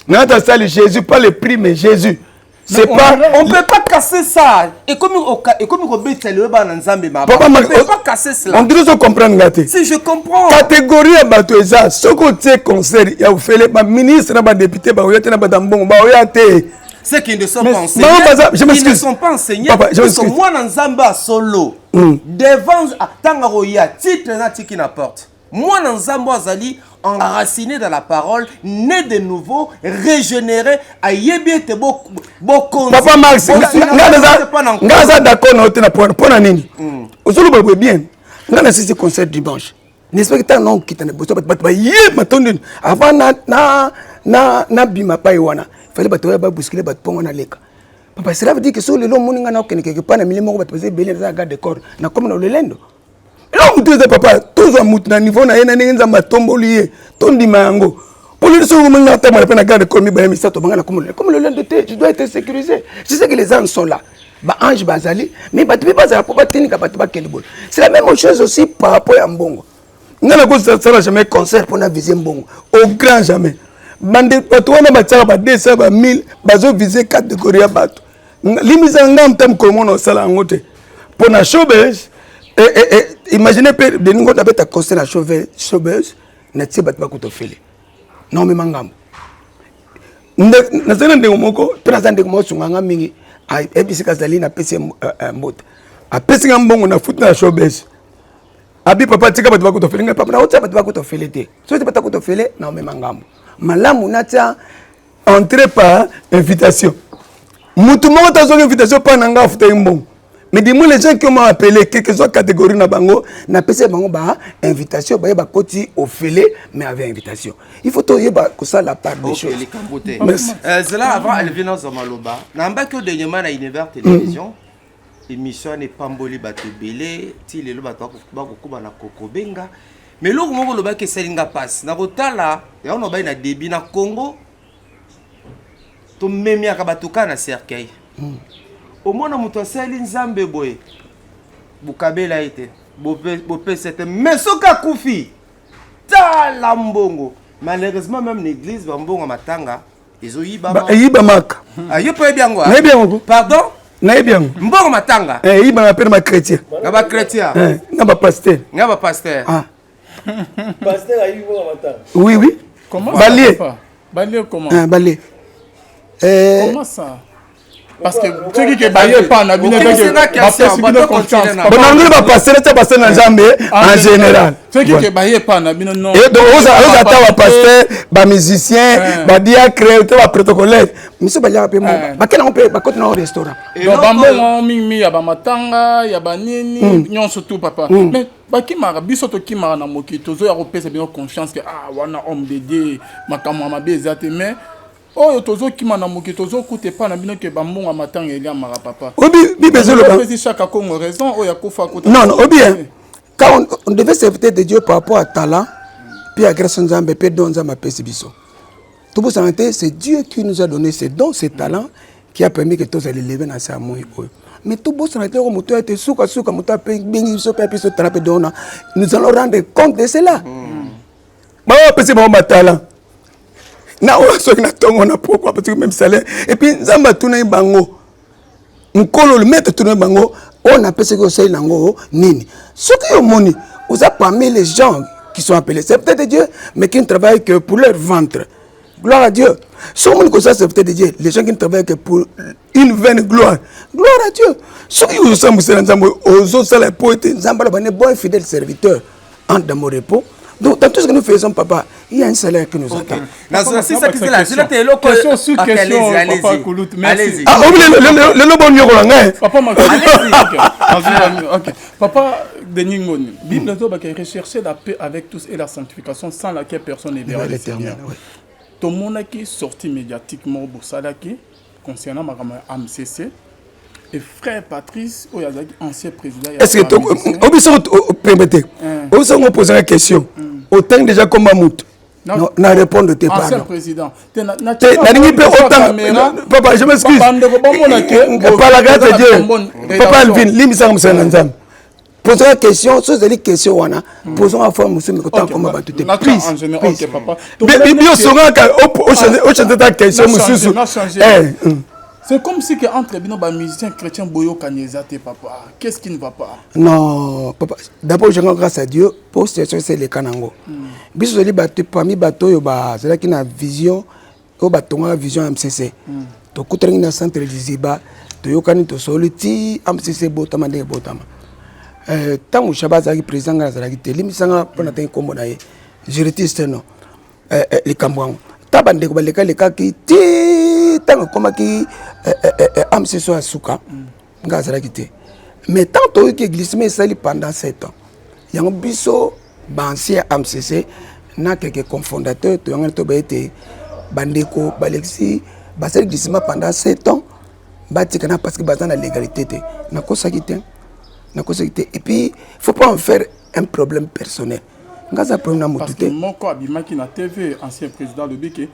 nata asali Jésus, pas le prix, mais Jésus, c'est pas On peut pas casser ça. Et comme kobetela lelo bana Nzambe maba. Papa On Max, peut pas casser cela. on dirait comprendre nga te. Si je comprends. Catégorie ya bato eza, soki otie concert ya ofele, baministre na badéputé baoya te, na bato ya mbongo baoya te. Ceux qui ne sont Mais pas enseignés, Maman Baza, je ils ne m'excuse. sont pas enseignés. Papa, je Ils sont m'excuse. mwana Nzambe à solo. Devant tanga roya titre na tiki na porte. Mwana Nzambe azali enraciné dans la parole, né de nouveau, régénéré, ayebi ete bo bokonzi. Papa Max, nga naza d'accord na yo te na mpo na nini ozoloba boye. Bien, nga nasisi concert dimanche, n'est-ce pas? Ntango naokita na liboso, bato baye matondi. Avant nabima pai wana, fallait bato oya babousculer bato mpongo naleka. Papa, cela veut dire que soki lelo omoni nga naokende quelque part na milieu moko, bato baza ebele, naza na garde corps, nakomi na lolendo. Eloko motu eza, papa, tozwa motu na niveau na ye, na ndenge Nzambe atomboli ye, tondima yango. Po lelo soki omoni nga tambola mpe na garde corps mibale, misato, banga nakomi comme lolendo te. Je dois être sécurisé. Je sais que les anges sont là, baange bazali, mais bato mpe bazala mpo batindika bato bakende boye. C'est la même chose aussi par rapport ya mbongo. Nga nakosala jamais concert mpona viser mbongo, au grand jamais. Bande bato wana batiaka ba 200, ba 1000, bazoviser catégorie ya bato. Limbisa nga, mta mokolo mona osala yango te mpo na showbiz. Imagine mpe Denis Ngoto abeta concert na showbiz, natie bato bakuta ofele, naomema ngambo. Nazali na ndeko moko mpe, naza ndeko moko osunganga mingi, ayebisika azali, napesi ye mbote. Apesi nga mbongo na futi na showbiz. Abi: "Papa, tika bato bakuta ofele." Ngai: "Papa, naotia bato bakuta ofele te. Soki bato bakuta ofele, naomema ngambo. Malamu natia entrée par invitation." Mutu moko tazwaki invitation mpa na nga, afutaki mbongo. Mais dis-moi, les gens qui m'ont appelé, quelle que soit catégorie na bango, napesi bango ba invitation, baye bakoti ofele, mais avec invitation. Il faut toyeba kosala la part des choses. Likambo te. Merci. Zela avant Alvin azwa maloba, nayambaki yo dernièrement na Univers Télévision, émission wana epamboli bato ebele. Ti lelo bato bakokuba na kokobenga. Mais eloko moko olobaki esali nga mpasi na kotala yango, na obai na début na Congo, tomemiaka bato kaka na cercueil. Omona moto asali Nzambe boye, bokabela ye te, bopesa te, mais soki akufi, tala mbongo. Malheureusement, même na église, bambongo ya matanga ezoyibama. Eyibamaka. Ah, yo mpo oyebi yango, ah? Nayebi yango. Pardon? Nayebi yango. Mbongo matanga. Eyibamaka mpe na bachrétien. Na bachrétien. Na bapasteur. Na bapasteur. Ah. Pasteur ayibi mbongo matanga. Oui. Comment Balie. ça? Balie comment? Hein, balie. Eh, Comment ça? Parce que soki ke baye pa na bino bapesi bino confiance. Bon, na ngeli ba pasteur tia pasteur na Nzambe en général. Soki ke baye pa na bino non. Et donc oza oza ta ba pasteur, ba musicien, ba diacre, to ba protocolaire. Miso baliaka pe mbongo. Bakenda ngo pe bakota na restaurant. Donc bambongo mingi ya ba matanga, ya ba nini, nyonso tout papa. Mais bakimaka biso tokimaka na mokili, tozoya kopesa bino confiance ke ah wana homme de Dieu, makambo ya mabe eza te, mais oyo tozokima na mokili tozokuta epai na bino ke bambongo ya matanga eliamaka papa. Obi Bible ezoloba. Opesi Chaka Congo raison oyo akufa kuta. Non non, obi hein. Quand on devait servir de Dieu par rapport à talent, puis à grâce Nzambe, puis don Nzambe apesi biso. Tobosana te, c'est Dieu qui nous a donné ces dons, ces talents qui a permis que tozala élevé na se ya moi oyo. Mais tobosana te, moto ete suka suka moto abengi biso mpe apeso talent mpe don, nous allons rendre compte de cela. Bango bapesi bango batalent na oyo soki na ntongo na pokwa parce que même salaire, et puis Nzambe atunaki bango mokolo le maître atunaki bango oyo napesaki osali nango nini. Soki omoni oza parmi les gens qui sont appelés serviteurs de Dieu mais qui ne travaillent que pour leur ventre, gloire à Dieu. Soki omoni koza serviteur de Dieu, les gens qui ne travaillent que pour une vaine gloire, gloire à Dieu. Soki ozosambwisela Nzambe, ozosala po ete Nzambe aloba ne bon et fidèle serviteur entre dans mon repos. Donc, dans tout ce que nous faisons, papa, il y a un salaire qui nous attend. Question sur question, papa Koulout. Merci. Ah, le le bon nyoko la Papa, ok. Papa Denis Ngoni, Bible dit rechercher la paix avec tous et la sanctification sans laquelle personne ne verra le Seigneur. Tomonaki sortie médiatique moko bosalaki concernant makambo ya AMCC et frère Patrice oyo azalaki ancien président. Est-ce que obiso permettez obiso ngo poser la question autant déjà comme moto na répondre te? Ancien président. Nalingi mpe autant, papa, je m'excuse, par la grâce de Dieu. Papa Alvin, limbisaka mosala na Nzambe. Posons la question, so ezali question wana, posons la forme mosusu, mais kotanga koma bato te. Please, bio osongaka ochange ta question mosusu. C'est comme si que entre bino ba musiciens chrétiens boyokani eza te papa. Qu'est-ce qui ne va pas? Non, papa, d'abord je rends grâce à Dieu pour situation eseleka nango. Biso tozali bato parmi bato oyo bazalaki na vision, oyo batongaka vision ya MCC. Tokutanaki na centre Liziba, toyokani, tosoli ti MCC ebotama ndenge ebotama. Ntango Shaba azalaki président, ngai nazalaki te, limbisanga mpo na tangi nkombo na ye, juritiste no likambo yango. Ta bandeko balekalekaki ti ntango ekomaki AMCC oyo ya suka, ngai azalaki te. Mais tant toyoki glissement esali pendant 7 ans yango, biso baancien ya AMCC na quelques cofondateur toyangani, toba ete bandeko balekisi, basali glissement pendant 7 ans, batikana parce que baza na légalité te. Nakosaki te, nakosaki te. Et puis faut pas en faire un problème personnel. Nga aza problème na motu te. Moko abimaki na TV, ancien président alobi ke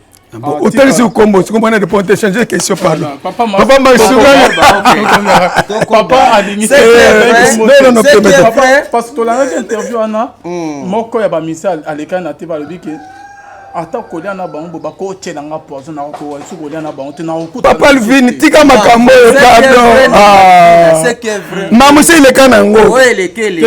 Otalisi okombo sikombo na répondre te, changer question, pardon. Papa. Papa Masuka. Papa alingi. Non, non, parce que tolandaki interview wana, moko ya bamisa alekani na TV alobi ke ata kolia na bango bo bakotielanga poison, na soki kolia na bango te. Papa Alvin, tika makambo oyo, pardon. Mamusi eleka nango, eleki.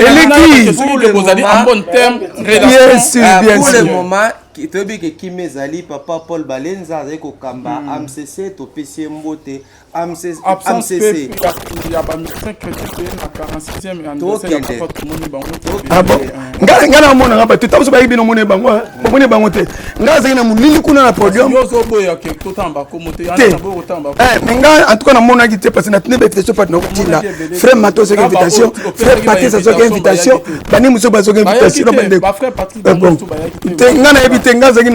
Bozali en bon terme? Bien sûr, bien Pour le sûr. moment toyebi ke kimi ezali. Papa Paul Balenza azali kokamba AMCC, topesi ye mbote. Absence AMCC mpe ya bamusicien chrétien te na 46e anniversaire ya papa, tomoni bango te. Ah bon, ngai namonanga bato ta moso bayebi bino, omoni bango, omoni bango te. Ngai azalaki na molili kuna na podium. Yo ozoboya ke totanga bakomo te? Te. Mais ngai en tout cas namonaki te, parce que natindi bainvitation pati nakotinda. Frère Mato azwaki invitation, frère Patrice azwaki invitation, bani mosusu bazwaki invitation na bandeko te. Ngai nayebi te, ngai azalaki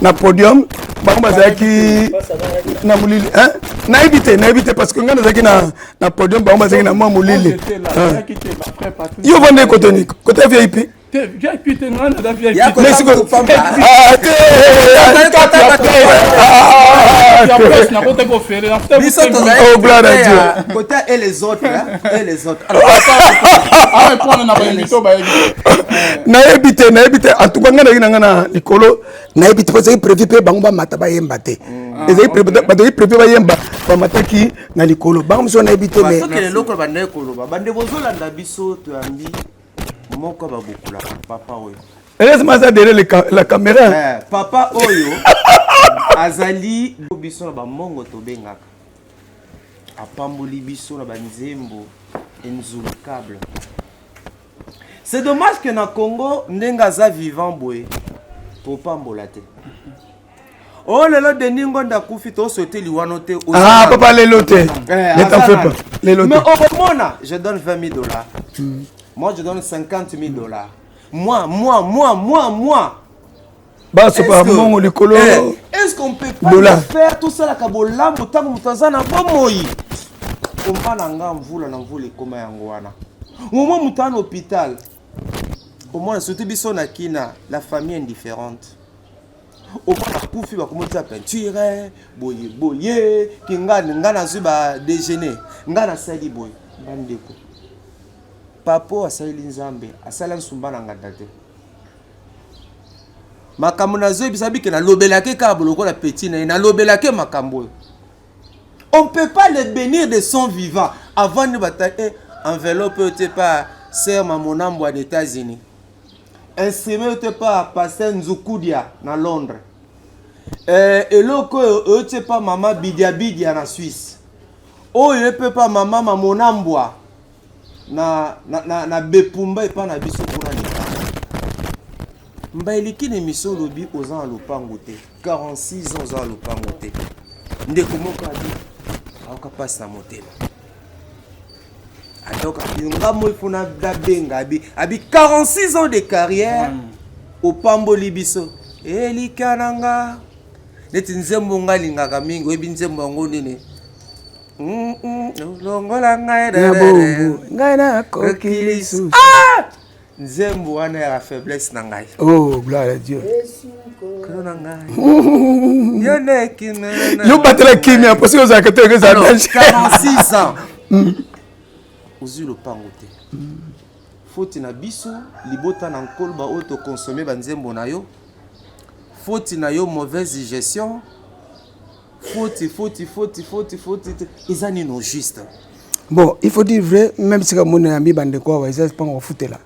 na podium, bango bazalaki na molili. Nayebi te, nayebi te, parce que ngai nazalaki na podium, bango bazalaki na mwa molili. Yo vande kote nini? Kote VIP? Te, VIP te, ngai naza VIP. Mais sikoyo te. Ya place nakotaki ofele. Biso Oh, gloire à Dieu. Côté et les autres, hein, et les autres. Alors, mpona na bainvité bayebi. Nayebi te, nayebi te. En tout cas ngai nazalaki na ngai na likolo, nayebi te, po ezalaki prévu mpe bango bamata bayemba te. Ezalaki prévu, bazalaki prévu bayemba, bamataki na likolo bango mosusu, nayebi te, mais Soki eloko bandeki koloba, bande bozolanda biso, toyambi moko babokulaka papa oyo. Heureusement aza derrière la caméra. Eh, papa oyo azali biso na bamongo tobengaka apamboli biso na banzembo enzulukable. C'est dommage que na Congo ndenge aza vivant boye topambola te. Oh lelo Denis Ngonda akufi tosouhaite liwano te. Ah papa lelo te. Eh, ne t'en fais pas. Lelo te. Mais okomona je donne 20 000 $. Moi je donne 50 000 $. Moi, moi, moi, moi, moi. Basopa mbongo likolo. Eh, est-ce qu'on peut pas le faire tosalaka bolamu ntango moto aza na bomoi? Komba na nga mvula na mvula ekoma yango wana momo moto aza na hôpital, omona surtout biso na kina, la famille indifférente. Omona akufi, bakomotia peinture boye boye, kingani nga nazwi ba déjeuner, nga nasali boye. Bandeko, papa oyo asaleli Nzambe, asala nsumba na nganda te. Makambo nazoyebisa bike, nalobelaki kaka bolokola petit na ye, nalobelaki makambo oyo. On peut pas le bénir de son vivant avant nde bata eh, enveloppe oyo te pa sœur Mamonambo ya États-Unis, instrument oyo te pa pasteur Nzukudia na Londres, eh, eloko oyo oyo te pa mama Bidia Bidia na Suisse, oyo epe pa mama Mamonambwa na Bepumba epa na biso kuna leta mba eleki na émission. Olobi oza na lopango te, 46 ans oza na lopango te. Ndeko moko abi aoka mpasi na motema, ayoka nga moi mpona nabenga abi 46 ans de carrière, opamboli biso elika na nga neti nzembo nga alingaka mingi. Oyebi nzembo yango nini? Longola ngai na bombu, ngai nakoki lisusu. Ah! Nzembo wana ya faiblesse na ngai. Oh, gloire à Dieu. Kolo na ngai, yo neki. Yo batela kimia parce que ozalaka te, eza danger. 46 ans ozwi lopango te, foti na biso libota na nkolo baoyo tokonsome banzembo na yo, foti na yo mauvaise gestion, foti foti foti foti foti te, eza nino juste. Bon, il faut dire vrai, même sika mona yambi bandeko awa, eza mpango kofutela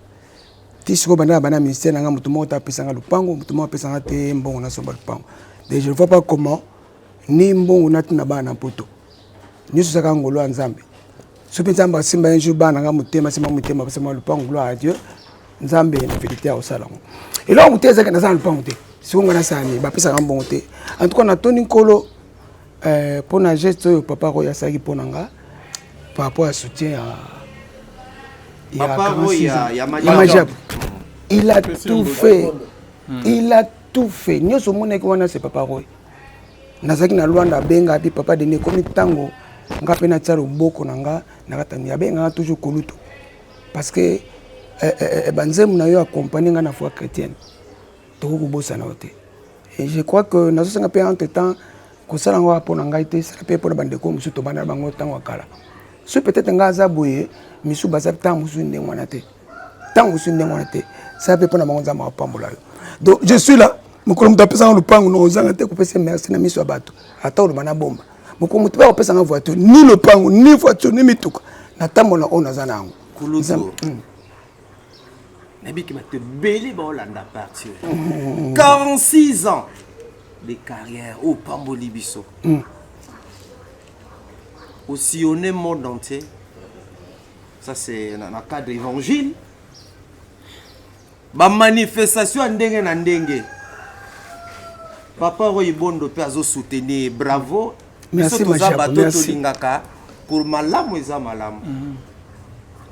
ti sikoyo. Banda bana ministère na nga, moto moko te apesanga lopango, moto moko apesanga te mbongo nasomba lopango. Donc je ne vois pas comment ni mbongo natina bana na Mpoto. Nyonso ezaka ngolo ya Nzambe. Soki Nzambe asimba un jour bana na nga motema, asimba motema, apesanga lopango, gloire à Dieu. Nzambe na vérité akosala yango. Eloko moto ezaki, naza na lopango te. Sikoyo nga nasala nini? Bapesaka mbongo te. En tout cas natondi Nkolo mpo na geste oyo papa oyo asalaki mpo na nga par rapport ya soutien ya Papa Roy ya ya Majabu. Il a tout fait, il a tout fait. Nyonso omonaki wana, c'est papa Roy. Nazalaki na Lwanda, abenga abi: "Papa Denis, ekomi ntango nga mpe natia loboko na nga na kati." Abengaka toujours kolutu parce que banzembo na yo accompagne nga na foi chrétienne, tokoki kobosana yo te. Et je crois que nazosenga mpe entre temps kosala yango mpo na ngai te, esala mpe mpona bandeko mosusu tobanda na bango ntango ya kala. So peut-être ngai aza boye, misusu baza ntango mosusu ndenge wana te, ntango mosusu ndenge wana te. Sala mpe mpona bango, Nzambe akopambola yo. Donc je suis là. Mokolo moto apesanga lopango, na ozanga te kopesa merci na miso ya bato, ata oloba na bomba. Mokolo moto mpe akopesanga voiture, ni lopango, ni voiture, ni mituka, natambola oyo naza na yango. Kulutu, nayebiki bato ebele baolanda partir 46 ans de carrière oyo opamboli biso, osillonné monde entier. Ça c'est na cadre évangile, bamanifestation ya ndenge na ndenge. Papa Roy Bondo mpe azosoutenir, bravo. Biso toza bato tolingaka pour malamu, eza malamu.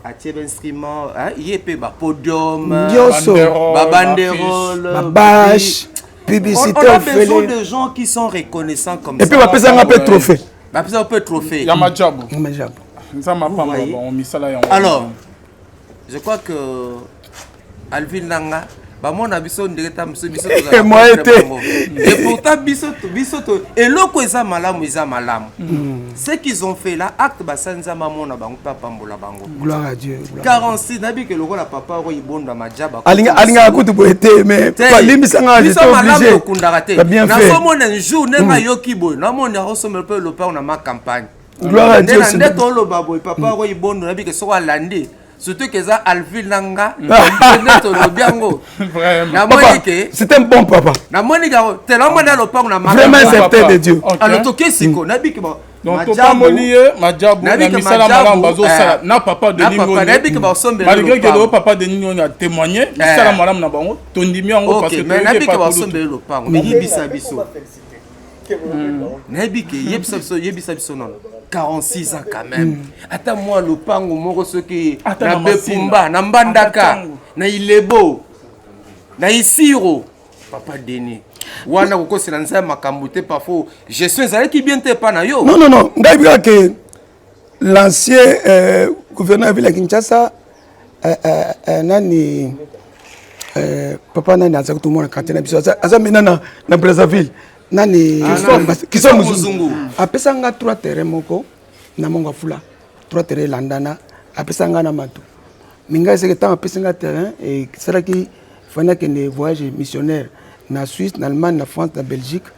Atie bainstrument ye mpe, bapodium, nyonso, babanderole, babâche, publicité. On a besoin de gens qui sont reconnaissants comme ça. Et puis bapesanga mpe trophée. Bapesanga mpe trophée. Ya Majabu. Ya Majabu. Nzambe apambola bango misala yango. Alors je crois que Alvin nanga bamona biso ndenge ta biso, biso moye te. Et pourtant biso to eloko eza malamu, eza malamu. Ce qu'ils ont fait là, acte basali, Nzambe amona bango mpe apambola bango. Gloire à Dieu. 46, nayebi ke lokola papa oyo ibonda Majaba. Alingaka kutu boye te, mais balimbisanga. Biso malamu okundaka te. Nazomona un jour ndenge ayoki boye, namoni akosomela mpe lopango na ma campagne. Gloire à Dieu. Nde toloba boye, papa oyo ibondo, nayebi ke soko alandi. Surtout que eza Alville na nga nde tolobi yango. Namoni ke c'est un bon papa. Namoni ka te namoni na lopango na vraiment serviteur de Dieu. Alors toke siko nayebi ke Donc topamboli ye Majabu na misala malamu bazosala na papa Denis Ngonde. Nayebi ke basombela malgré que le papa Denis Ngonde a témoigné misala malamu na bango, tondimi yango parce que nayebi ke basombela lopango. Yebisa biso, nayebi ke yebisa biso, yebisa biso nano, 46 ans quand même, ata mwa lopango moko soki na Bepumba, na Mbandaka, na Ilebo, na Isiro, papa Denis, wana kokosela Nzambe makambo te. Parfois gestion ezalaki bien te epa na yo. Non, non, non, ngai kaka ke l'ancien gouverneur ya ville ya Kinshasa, nani, papa nani azalaki tomona quartier na biso, aza maintenant na Brazzaville, nani, Kisa Muzungu, apesa nga trois terrain moko na Mongo Fula, trois terrain elandana apesa nga na mato. Mais ngai eseke ntango apesi nga terrain, esalaki fani akende voyage missionnaire na Suisse, na Allemagne, na France, na Belgique.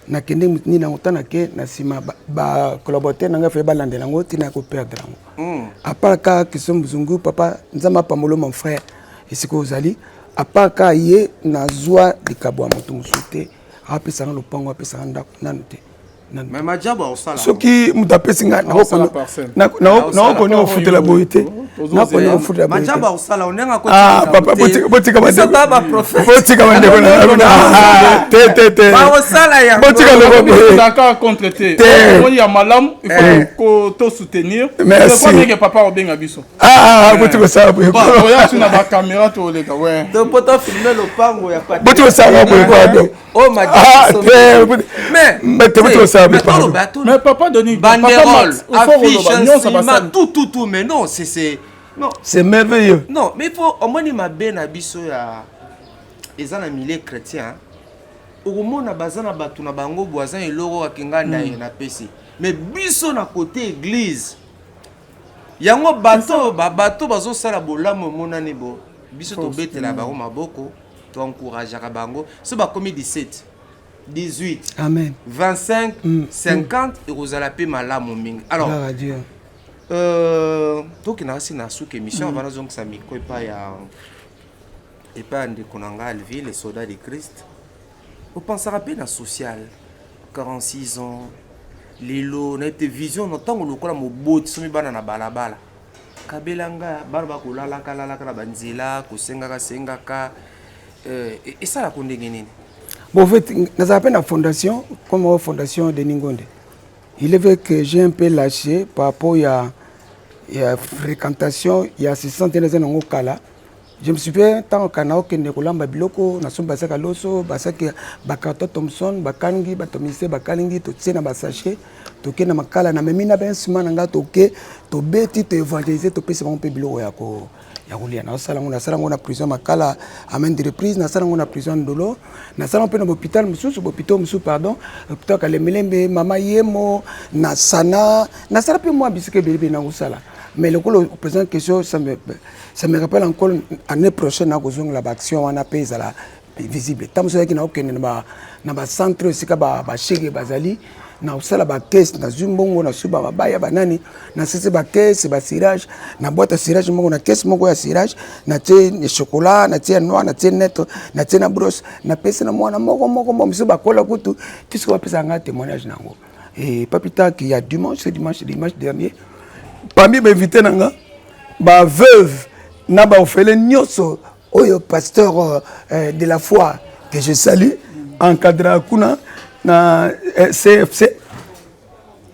Nakende nini yango ntango nake na nsima, bacollaborateur na ngai faye balandela yango ntina ya koperdre yango. À part ka Christian Muzungu, papa, Nzambe apambolo mon frère esika ozali, à part ka ye, nazwa likabo ya moto mosusu te. Apesanga lopango, apesanga ndako, nanu te. Soki moto apesi ngai, nakokoni kofutela boye te, nakoni kofutela boye te. Papa, botika bandeko na te, te, te, botika loko boye contre te. Ya malamu, il faut to soutenir. Merci. Papa obenga biso. Boti kosala boye. Oya na bacaméra, toleka. Boti kosala boye, pardon. Mais boti kosala boye, pardon. Mais papa Denis, banderole, affiche, ciment, tout, tout, tout. Mais non, c'est non. C'est merveilleux. Non, mais il faut omoni mabe na biso ya eza na milieu chrétien, okomona baza na bato na bango bo aza eloko akenga nda ye napesi. Mais biso na côté église yango, bato bato bazosala bolamu emonani bo biso tobetela bango maboko, toencourageaka bango. So bakomi 17, 18, amen, 25, 50, ekozala mpe malamu mingi. Alors tokendaka si na suka émission. Avant nazongisa micro epai ya ndeko na ngai Alvi, le soldat de Christ, opensaka mpe na social? 46 ans lelo, nayebi te vision na ntango lokola moboti somi bana na balabala, kabela nga bana bakolalaka lalaka na banzela, kosengaka sengaka, esalaka ndenge nini? Bon, en fait, nazala mpe na fondation comme fondation Denis Ngonde. Il est vrai que j'ai un peu lâché par rapport ya fréquentation ya assistante naza nango kala. Je me suis fait ntango kana okende kolamba biloko, nasombi basaki ya loso, basaki, bacarton Thomson, bakangi bato mise, bakalingi, totie na basachet, toke na Makala, namemi na bainstrument na ngai, toke, tobeti, toévangélise, topesi bango mpe biloko ya kolia. Nasala yango, nasala yango na prison Makala à maintes reprises, nasala yango na prison Ndolo, nasala yango mpe na bahôpital mosusu, bahôpitaux mosusu, pardon, hôpital Kalembelembe, Mama Yemo, na Sana. Nasala mpe mwa bisika ebele mpe nakosala. Mais lokola président question, ça me rappelle encore, année prochaine nakozongela baaction wana mpe ezala visible. Ntango mosusu ezalaki nakokende na bacentre esika bashege bazali, na kosala bacaisse, nazwi mbongo, nazwi bamabaya, banani, nasisi bacaisse, bacirage na boîte ya cirage moko, na caisse moko ya cirage natie chocolat, natie ya noir, natie net, natie na brosse, napesi na mwana moko moko mo mosusu bakola kutu tisiko bapesaka ngai témoignage nango. Et pas plus tard qu'il y a dimanche, ce dimanche, dimanche dernier, parmi bainvité na nga, baveuve na baorphelin nyonso oyo pasteur de la foi que je salue encadra kuna na CFC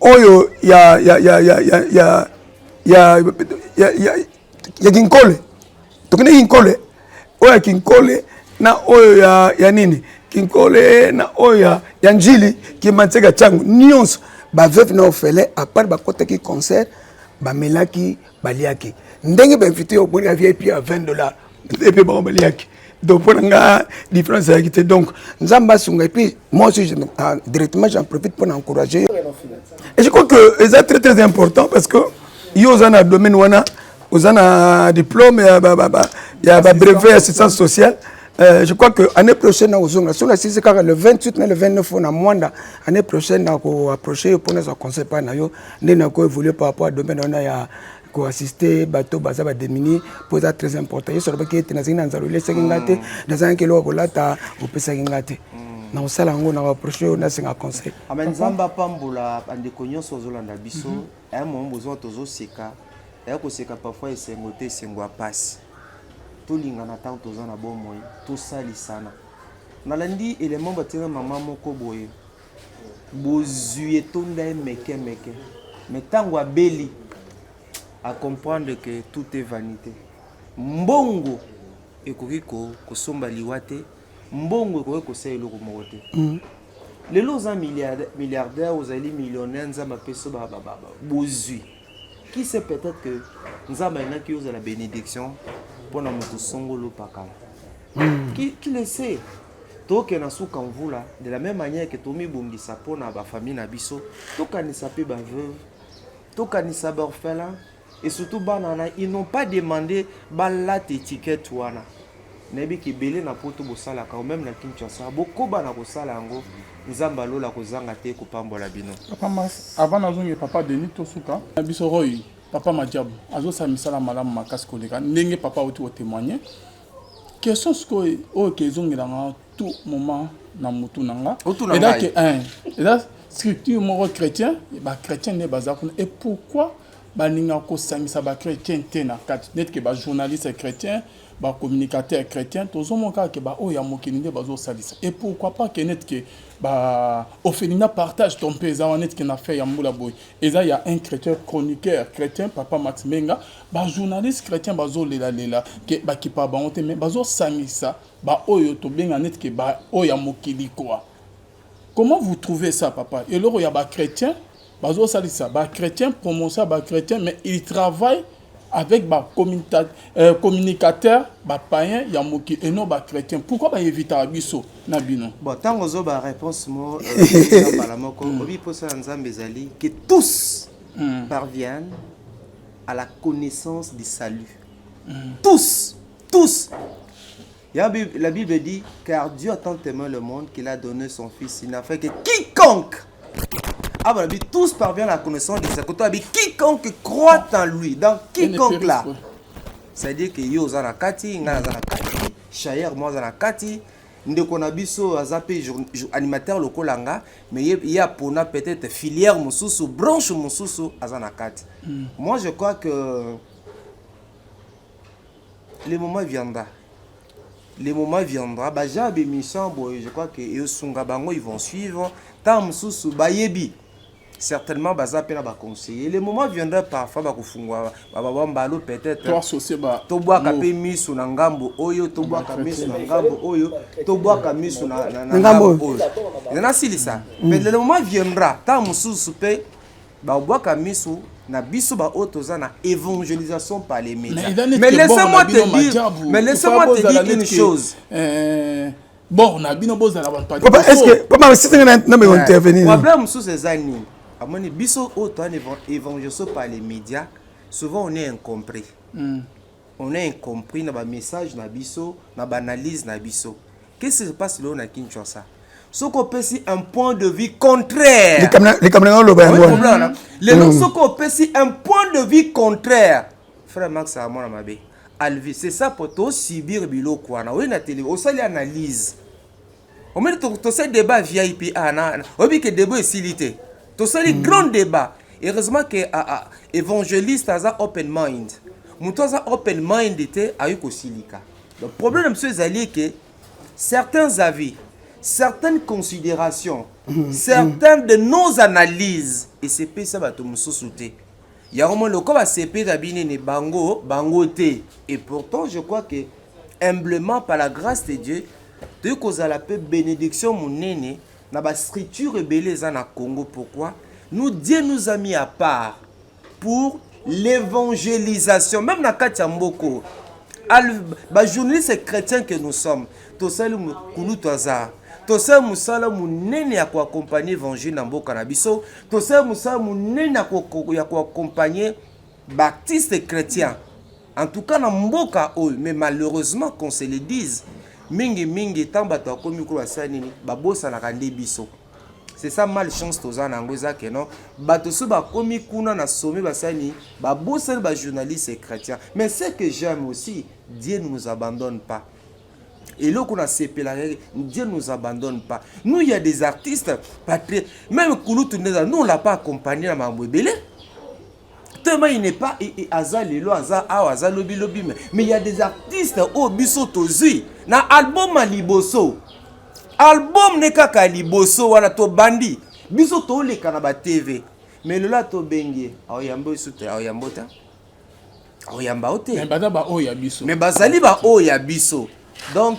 oyo ya Kinkole, tokende Kinkole, oyo ya Kinkole na oyo ya nini, Kinkole na oyo ya Njili, Kimbanseke, Ntango nyonso baveuve na orphelin, à part bakɔtaki concert, bamelaki, baliaki ndenge bainvité oyo omoni ya VIP ya 20 $. Epe bango baliaki. Donc mpo na nga, différence ezalaki te. Donc Nzambe asunga. Et puis moi aussi, directement j'en profite pour encourager. Et je crois que eza très très important parce que yo oza na domaine wana, oza na diplôme ya babrevet assistance sociale. Je crois que année prochaine nakozonga so nasisi kaka le 28 na le 29 na Mwanda. Année prochaine nakoapproche yo mpona zwa conseil mpa na yo, nde nakoévolue par rapport à domaine wana ya Koassister bato baza badémunis, mpo eza très important. Yesu alobaki ete nazalaki na nzala, olesaki nga te, nazalaki eloko kolata, opesaki nga te. Na kosala yango, na koapprocher oyo, nasenga conseil. Amen. Nzambe apambola bandeko nyonso ozolanda biso. Aya momo bozwa, tozoseka, aya koseka parfois esengo te, esengo ya pasi. Tolingana ntango toza na bomoi, tosalisana. Nalandi elemo batina mama moko boye, bozwi etonda ye meke meke, mais ntango abeli, acomprendre que tout est vanité. Mbongo ekoki kosomba liwa te, mbongo ekoki kosala eloko moko te. Lelo oza milliardaire, ozali millionnaire, Nzambe apesi bozwi. Qui sait, peut-être que Nzambe alingaki ozala bénédiction mpona moto songolo pakala. Qui le sait? Tokende na suka mvula, de la même manière que tomibongisa mpona bafamille na biso, tokanisa mpe baveuve, tokanisa baorphelin et surtout bana wana. Ils n'ont pas demandé balata étiquette wana. Nayebi ke ebele na Poto bosalaka, même na Kinshasa bokoba na kosala yango. Nzambe alola kozanga te kopambola bino. Papa Mas, avant nazongi papa Denis, tosuka na biso. Roy, papa Madiabu azosala misala malamu makasi koleka ndenge papa auti kotémoigner. Question sikoyo oyo ke ezongelanga tout moment na mutu na nga, eza ke eza structure moko chrétien, bachrétien nde baza kuna. Et pourquoi balingaka kosangisa bachrétien te na kati, neti ke bajournaliste chrétien, bacommunicateur chrétien? Tozomona kaka ke baoyo ya mokili nde bazosalisa. Et pourquoi pas ke neti ke baorphelinat Partage to mpe eza wana, neti ke na fe ya mbula boye eza ya un chrétien, chroniqueur chrétien, papa Max Menga, bajournaliste chrétien bazolelalela ke bakipa bango te, mais bazosangisa baoyo tobenga neti ke baoyo ya mokili quoi. Comment vous trouvez ça, papa? Eloko ya bachrétien bazosalisa bachrétien, promotion ya bachrétien, mais il travaille avec bacommunicateur bapayen ya mokili et non bachrétien. Pourquoi baevitaka biso na bino? Bon, ntango ozoba réponse mo mbala moko, obi mposa ya Nzambe ezali que tous parviennent à la connaissance du salut. Tous, tous. La Bible dit: car Dieu a tant aimé le monde qu'il a donné son Fils unique, afin que quiconque, ah bah, tous parviennent à la connaissance du salut. Quiconque croit en lui, donc quiconque là, c'est-à-dire que yo oza na kati, nga naza na kati, Chayer moi aza na kati, ndeko na biso aza mpe animateur lokola nga, mais ye apona peut-être filière mosusu, branche mosusu, aza na kati. Moi, je crois que le moment viendra, le moment viendra. Baja bémission boye, je crois que eosunga bango, ils vont suivre. Ntango mosusu bayebi certainement, baza mpe na baconseiller. Le moment viendra, parfois bakofungwa babambalo peut-être. Tobwaka mpe miso na ngambo oyo, tobwaka miso na ngambo oyo, tobwaka miso na ngambo oyo. Nasilisa, mais le moment viendra, ntango mosusu mpe babwaka miso na biso baoyo toza na évangélisation par les médias. Mais laissez-moi te dire, mais laissez-moi te dire une chose. Bon, na bino bozala bato. Papa, est ce que papa sisinga na me intervenir? Problème mosusu eza nini? Amoni biso oyo toza na évangélisation par les médias, souvent on est incompris. On est incompris na bamessage na biso, na baanalyse na biso. Qu'est-ce qui se passe lelo na Kinshasa? Soki opesi un point de vue contraire, likambo nanga oloba yango wana. Lelo soki opesi un point de vue contraire, frère Max amona mabe alvi. C'est ça, po tosubir biloko wana. Oye na télé, osali analyse, omoni tosali débat VIP a na oyebi ke débat esili te. Tosali grand débat. Heureusement ke évangéliste aza open mind. Moto aza open mind te ayi kosilika. Donc problème na biso ezali ke certains avis, certaines considérations, certaines de nos analyses esepesa bato mosusu te. Yango moi lokola basepela binene bango bango te. Et pourtant, je crois que humblement, par la grâce de Dieu, toyei kozala mpe bénédiction monene na bastructure ebele eza na Congo. Pourquoi nous, Dieu nous a mis à part pour l'évangélisation? Même na kati ya mboko, bajournaliste chrétien que nous sommes, tosali kulutu aza, tosali mosala monene ya koaccompagner évangile na mboka na biso, tosali mosala monene ya koaccompagner baartiste chrétien, en tout cas na mboka oyo. Mais malheureusement, qu'on se le dise, mingimingi ntango bato bakomi kolo, basala nini? Babosanaka nde biso. C'est ça malchance toza na yango, eza ke non, bato so bakomi kuna na sommet, basali babosani bajournaliste et chrétien. Mais ce que j'aime aussi, Dieu ne nous abandonne pas. Eloko nasepelaka, Dieu ne nous abandonne pas. Nous, il y a des artistes patriotes, même kulutu ndeza, nous on l'a pas accompagné na makambo ebele tellement il n'est pas aza lelo, aza awa, aza lobi lobi. Mais il y a des artistes oyo biso tozwi na album ya liboso, album ne kaka ya liboso wana tobandi, biso toleka na batv, mais lelo tobengi ye, aoyamba oyo te, aoyamba te, aoyamba o te. Mais baza baoyo ya biso. Mais bazali baoyo ya biso. Donc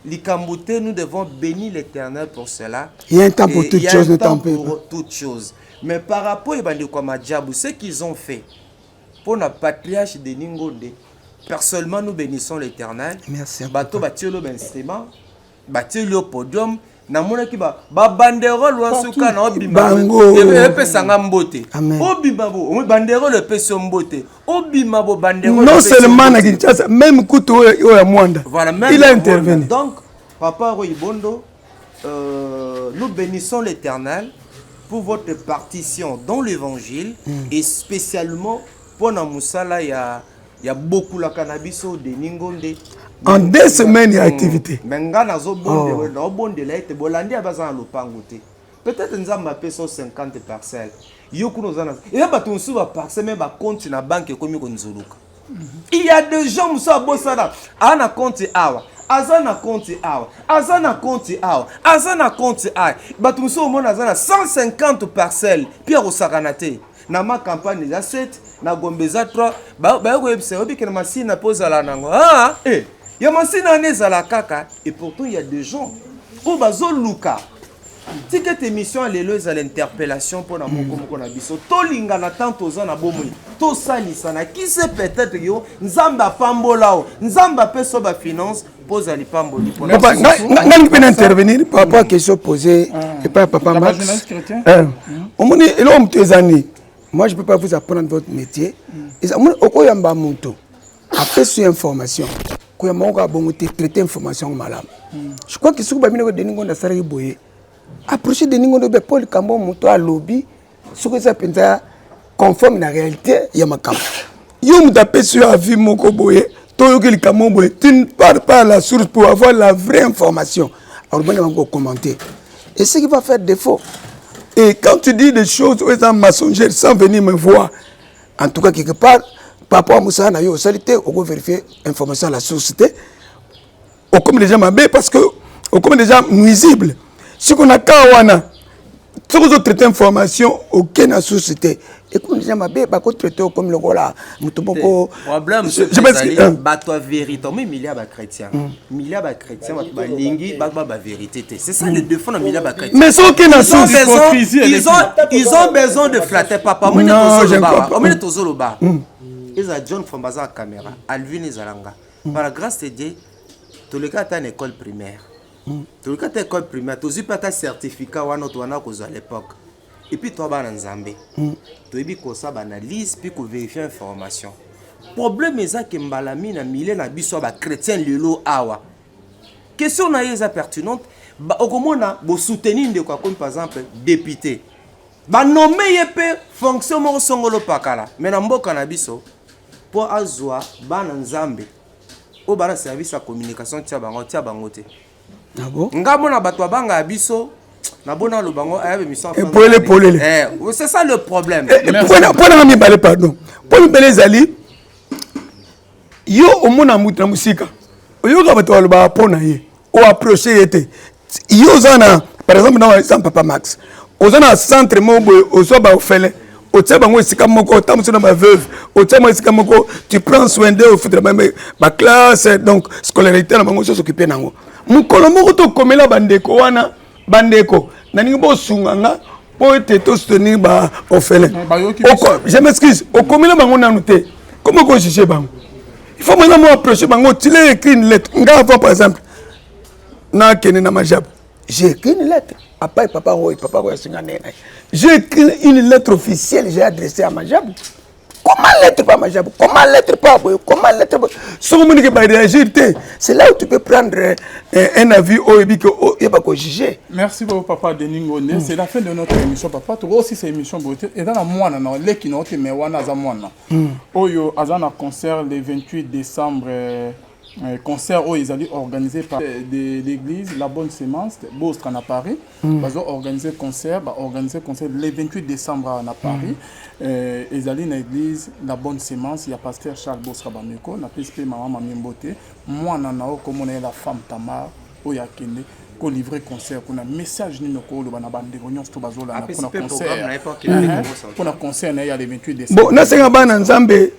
likambo te, nous devons bénir l'Éternel pour cela. Il y a un temps pour Et toutes il y a choses, un ne temps t'en peux pour toutes choses. Mais par rapport à bandeko ya Majabu, ce qu'ils ont fait pour na patriarche Denis Ngonde, personnellement, nous bénissons l'Éternel. Merci. Bato batieli bainstrument, batieli yo podium, namonaki babanderole wana suka na obima. Bango. Epesanga mbote. Amen. Obima bo omoi banderole epesi yo mbote, obima bo banderole Non epesi yo seulement na mbote. Kinshasa, même kutu oyo ya Mwanda. Voilà, même Il a le intervenu. monde. Donc, Papa Roy Bondo, nous bénissons l'Éternel pour votre partition dans l'évangile et spécialement pour na musala ya beaucoup la cannabis de Ningonde. En 2 semaines ya activité. Mais nga nazobondela, naobondela ete bolandi ya baza na lopango te. Peut-être Nzambe apesa yo 50 parcelles. Yo kuna oza na eza bato mosusu baparcelle, mais bacompte na banque ekomi konzuluka. Il y a des gens mosusu abosana, aza na compte awa, aza na compte awa, aza na compte awa, aza na compte awa. Bato mosusu omona aza na 150 parcelles mpe akosakana te. Na ma campagne eza 7, na Gombe eza 3. Baye koyebisa, oyebi ke na Masina mpo ozala nango, ah, eh, ya Masina wana ezala kaka. Et pourtant il y a des gens oyo bazoluka. Tika ete émission ya lelo ezala interpellation mpona moko moko na biso. Tolingana tant toza na bomoi, tosalisana. Qui sait, peut-être yo Nzambe apambola o Nzambe apesa yo bafinance mpo ozala lipamboli mpona Papa, ngai mpe na intervenir par rapport à question posée et par papa La Max. journaliste chrétien. Omoni eloko moto eza nini? Moi, je peux pas vous apprendre votre métier. Omoni, okoyamba moto apesi yo information, koyamba ngo kaka bongo te, traiter information yango malamu. Je crois que soki babinako Denis Ngondo asalaki boye, approche Denis Ngondo be mpo likambo moto alobi, soki eza mpenza conforme na réalité ya makambo. Yo moto apesi yo avis moko boye, toyoki likambo boye, tu ne pars pas à la source pour avoir la vraie information. Alors bana bango commenter et ce qui va faire défaut. Et quand tu dis des choses oyo eza mensongère sans venir me voir, en tout cas, quelque part, par rapport à mosala na yo osali te, okovérifier information à la source te. Okomi déjà mabe parce que okomi déjà nuisible. Siko na cas wana, soki ozotraite information, oke na source te, ekomi déjà mabe, bakotraite okomi lokola moto moko. Problème Je pense que- ezali bato ya vérité omi milieu ya bachrétien, milieu ya bachrétien, bato balingi baba bavérité te. C'est ça le défaut na milieu ya bachrétien. Mais soki oke na Ils ont source besoin, Hypocrisie, elle est ils ont besoin de flatter papa. Omoni. Non, je ne Tozoloba crois pas. omoni tozoloba ezala John Fomba aza na caméra, Alvin ezala nga. Par la grâce de Dieu, toleka ata na école primaire, toleka ata école primaire, tozwi mpe ata certificat wana towana kozwa à l'époque. Et puis toa bana Nzambe, toyebi kosala baanalyse mpe kovérifie information. Problème eza ke mbala mingi na milieu na biso ya bachrétien lelo awa, question na ye eza pertinente. Okomona bosoutenir ndeko akomi par exemple député, banome ye mpe fonction moko songolo pakala, mais na mboka na biso, mpo azwa bana Nzambe oyo bana service ya communication, tia bango te. Ah bon? Nga mona bato babanga ya biso nabona aloba ngo aya émission. Polele, polele. Eh, c'est ça le problème. Mpo nanga mibale, pardon, mpo mibale ezali yo omona mutu na mosika, oyoka bato balobaka mpo na ye, oapproche ye te. Yo oza na, par exemple, na exemple papa Max, oza na centre moko boye, ozwa baorphelin, otia bango esika moko, ota mosu na baveuve, otia bango esika moko, tu prends soin de ofutela bango baclasse, donc scolarité na bango nyonso okipe nango. Mokolo moko tokomela bandeko wana: "Bandeko, nalingi bosunga nga mpo ete tosoutenir baorphelin." Bayoki biso. Je m'excuse, okomela bango nanu te, comment kojuge bango? Il faut maintenant mo approcher bango, tu leur écris une lettre. Nga avant, par exemple, nakende na Majabu, J'ai écrit une lettre papa papa Roy, papa Roy asinga ndenge na ye. J'ai écrit une lettre officielle, j'ai adressé à Majabu. Comment l'être pas majabo? Comment l'être pas boye? Comment l'être boye? Soki omoni ke baréagir te, c'est là où tu peux prendre un avis oyo oyebi ke oyeba kojuge. Merci beaucoup, papa Denis Ngonde. C'est la fin de notre émission, papa. Toi aussi, c'est émission beauté. Et dans la moine, non, leki na ote, mais wana aza mwana. Oyo aza na concert le 28 décembre. Concert oyo ezali organisé par de l'église La Bonne Semence Bostra na Paris. Bazo organiser concert, ba organiser concert le 28 décembre na Paris. Ezali na église La Bonne Semence ya pasteur Charles Bostra Bameko na PSP mama Mamie Mbote. Mwana na okomona ye la femme Tamar oyo akende kolivrer concert kuna. Message nini okoloba na bandeko nyonso to bazolanda Apesi mpona mpe programme na ye concert mpo akende Congo Central. Mpona concert na ye ya le 28 décembre? Bon, nasenga bana Nzambe,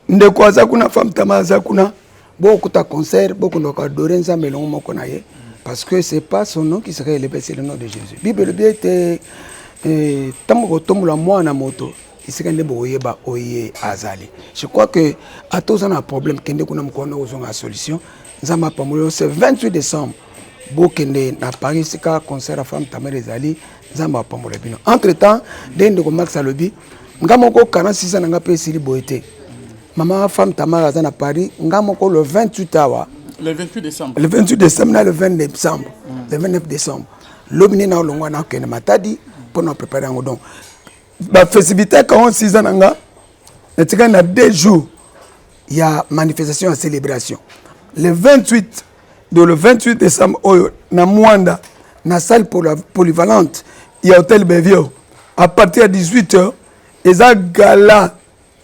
ndeko aza kuna, femme Tama aza kuna, Bokuta concert, bokunda koadorer Nzambe elongo moko na ye, parce que c'est pas son nom qui sera élevé, c'est le nom de Jésus. Bible elobi ete ntango kotombola mwana moto, esika nde bokoyeba oye azali. Je crois que ata oza na problème, kende kuna, mokolo ozonga solution. Nzambe apamboli yo. C'est 28 décembre, bokende na Paris esika concert ya femme Tamar ezali. Nzambe apambola bino. Entre temps, nde ndeko Max alobi, nga moko 46 ans na nga mpe esili boye te. Mama femme Tamar aza na Paris, nga moko le 28 awa. Le 28 décembre. Le 28 décembre na le 20 décembre, le 29 décembre, lobi nde naolongwa, nakokende Matadi mpo na préparer yango. Donc bafestivité 46 ans na nga, natikali na 2 jours ya manifestation ya célébration, le 28 de le 28 décembre oyo na Mwanda, na salle polyvalente ya hôtel Bevio, à partir ya 18 heures, eza gala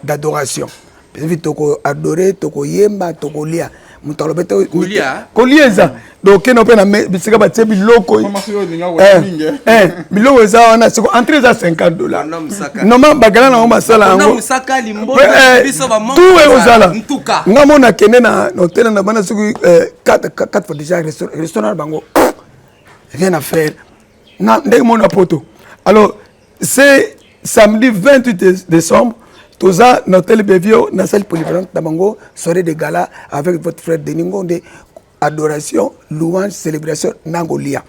d'adoration. Peut-être toko adorer, tokoyemba, tokolia, moto alobi te. Kolia? Kolia eza. Donc okende mpe na bisika batie biloko. Mama, soki olinga kolia mingi, eh. Biloko eza wana. Siko entrée eza 50 $. Kona mosaka. Normal bagala nango basala Kona yango. mosaka limboto biso ba Tout ekozala. Ntuka. Nga mo nakende na hotel na bana soki 4 fois déjà, restaurant na bango, rien à faire na ndenge mona poto. Alors c'est samedi 28 décembre, toza na hôtel Bevio, na salle polyvalente na bango, soirée de gala avec votre frère Denis Ngonde, adoration, louange, célébration na kolia,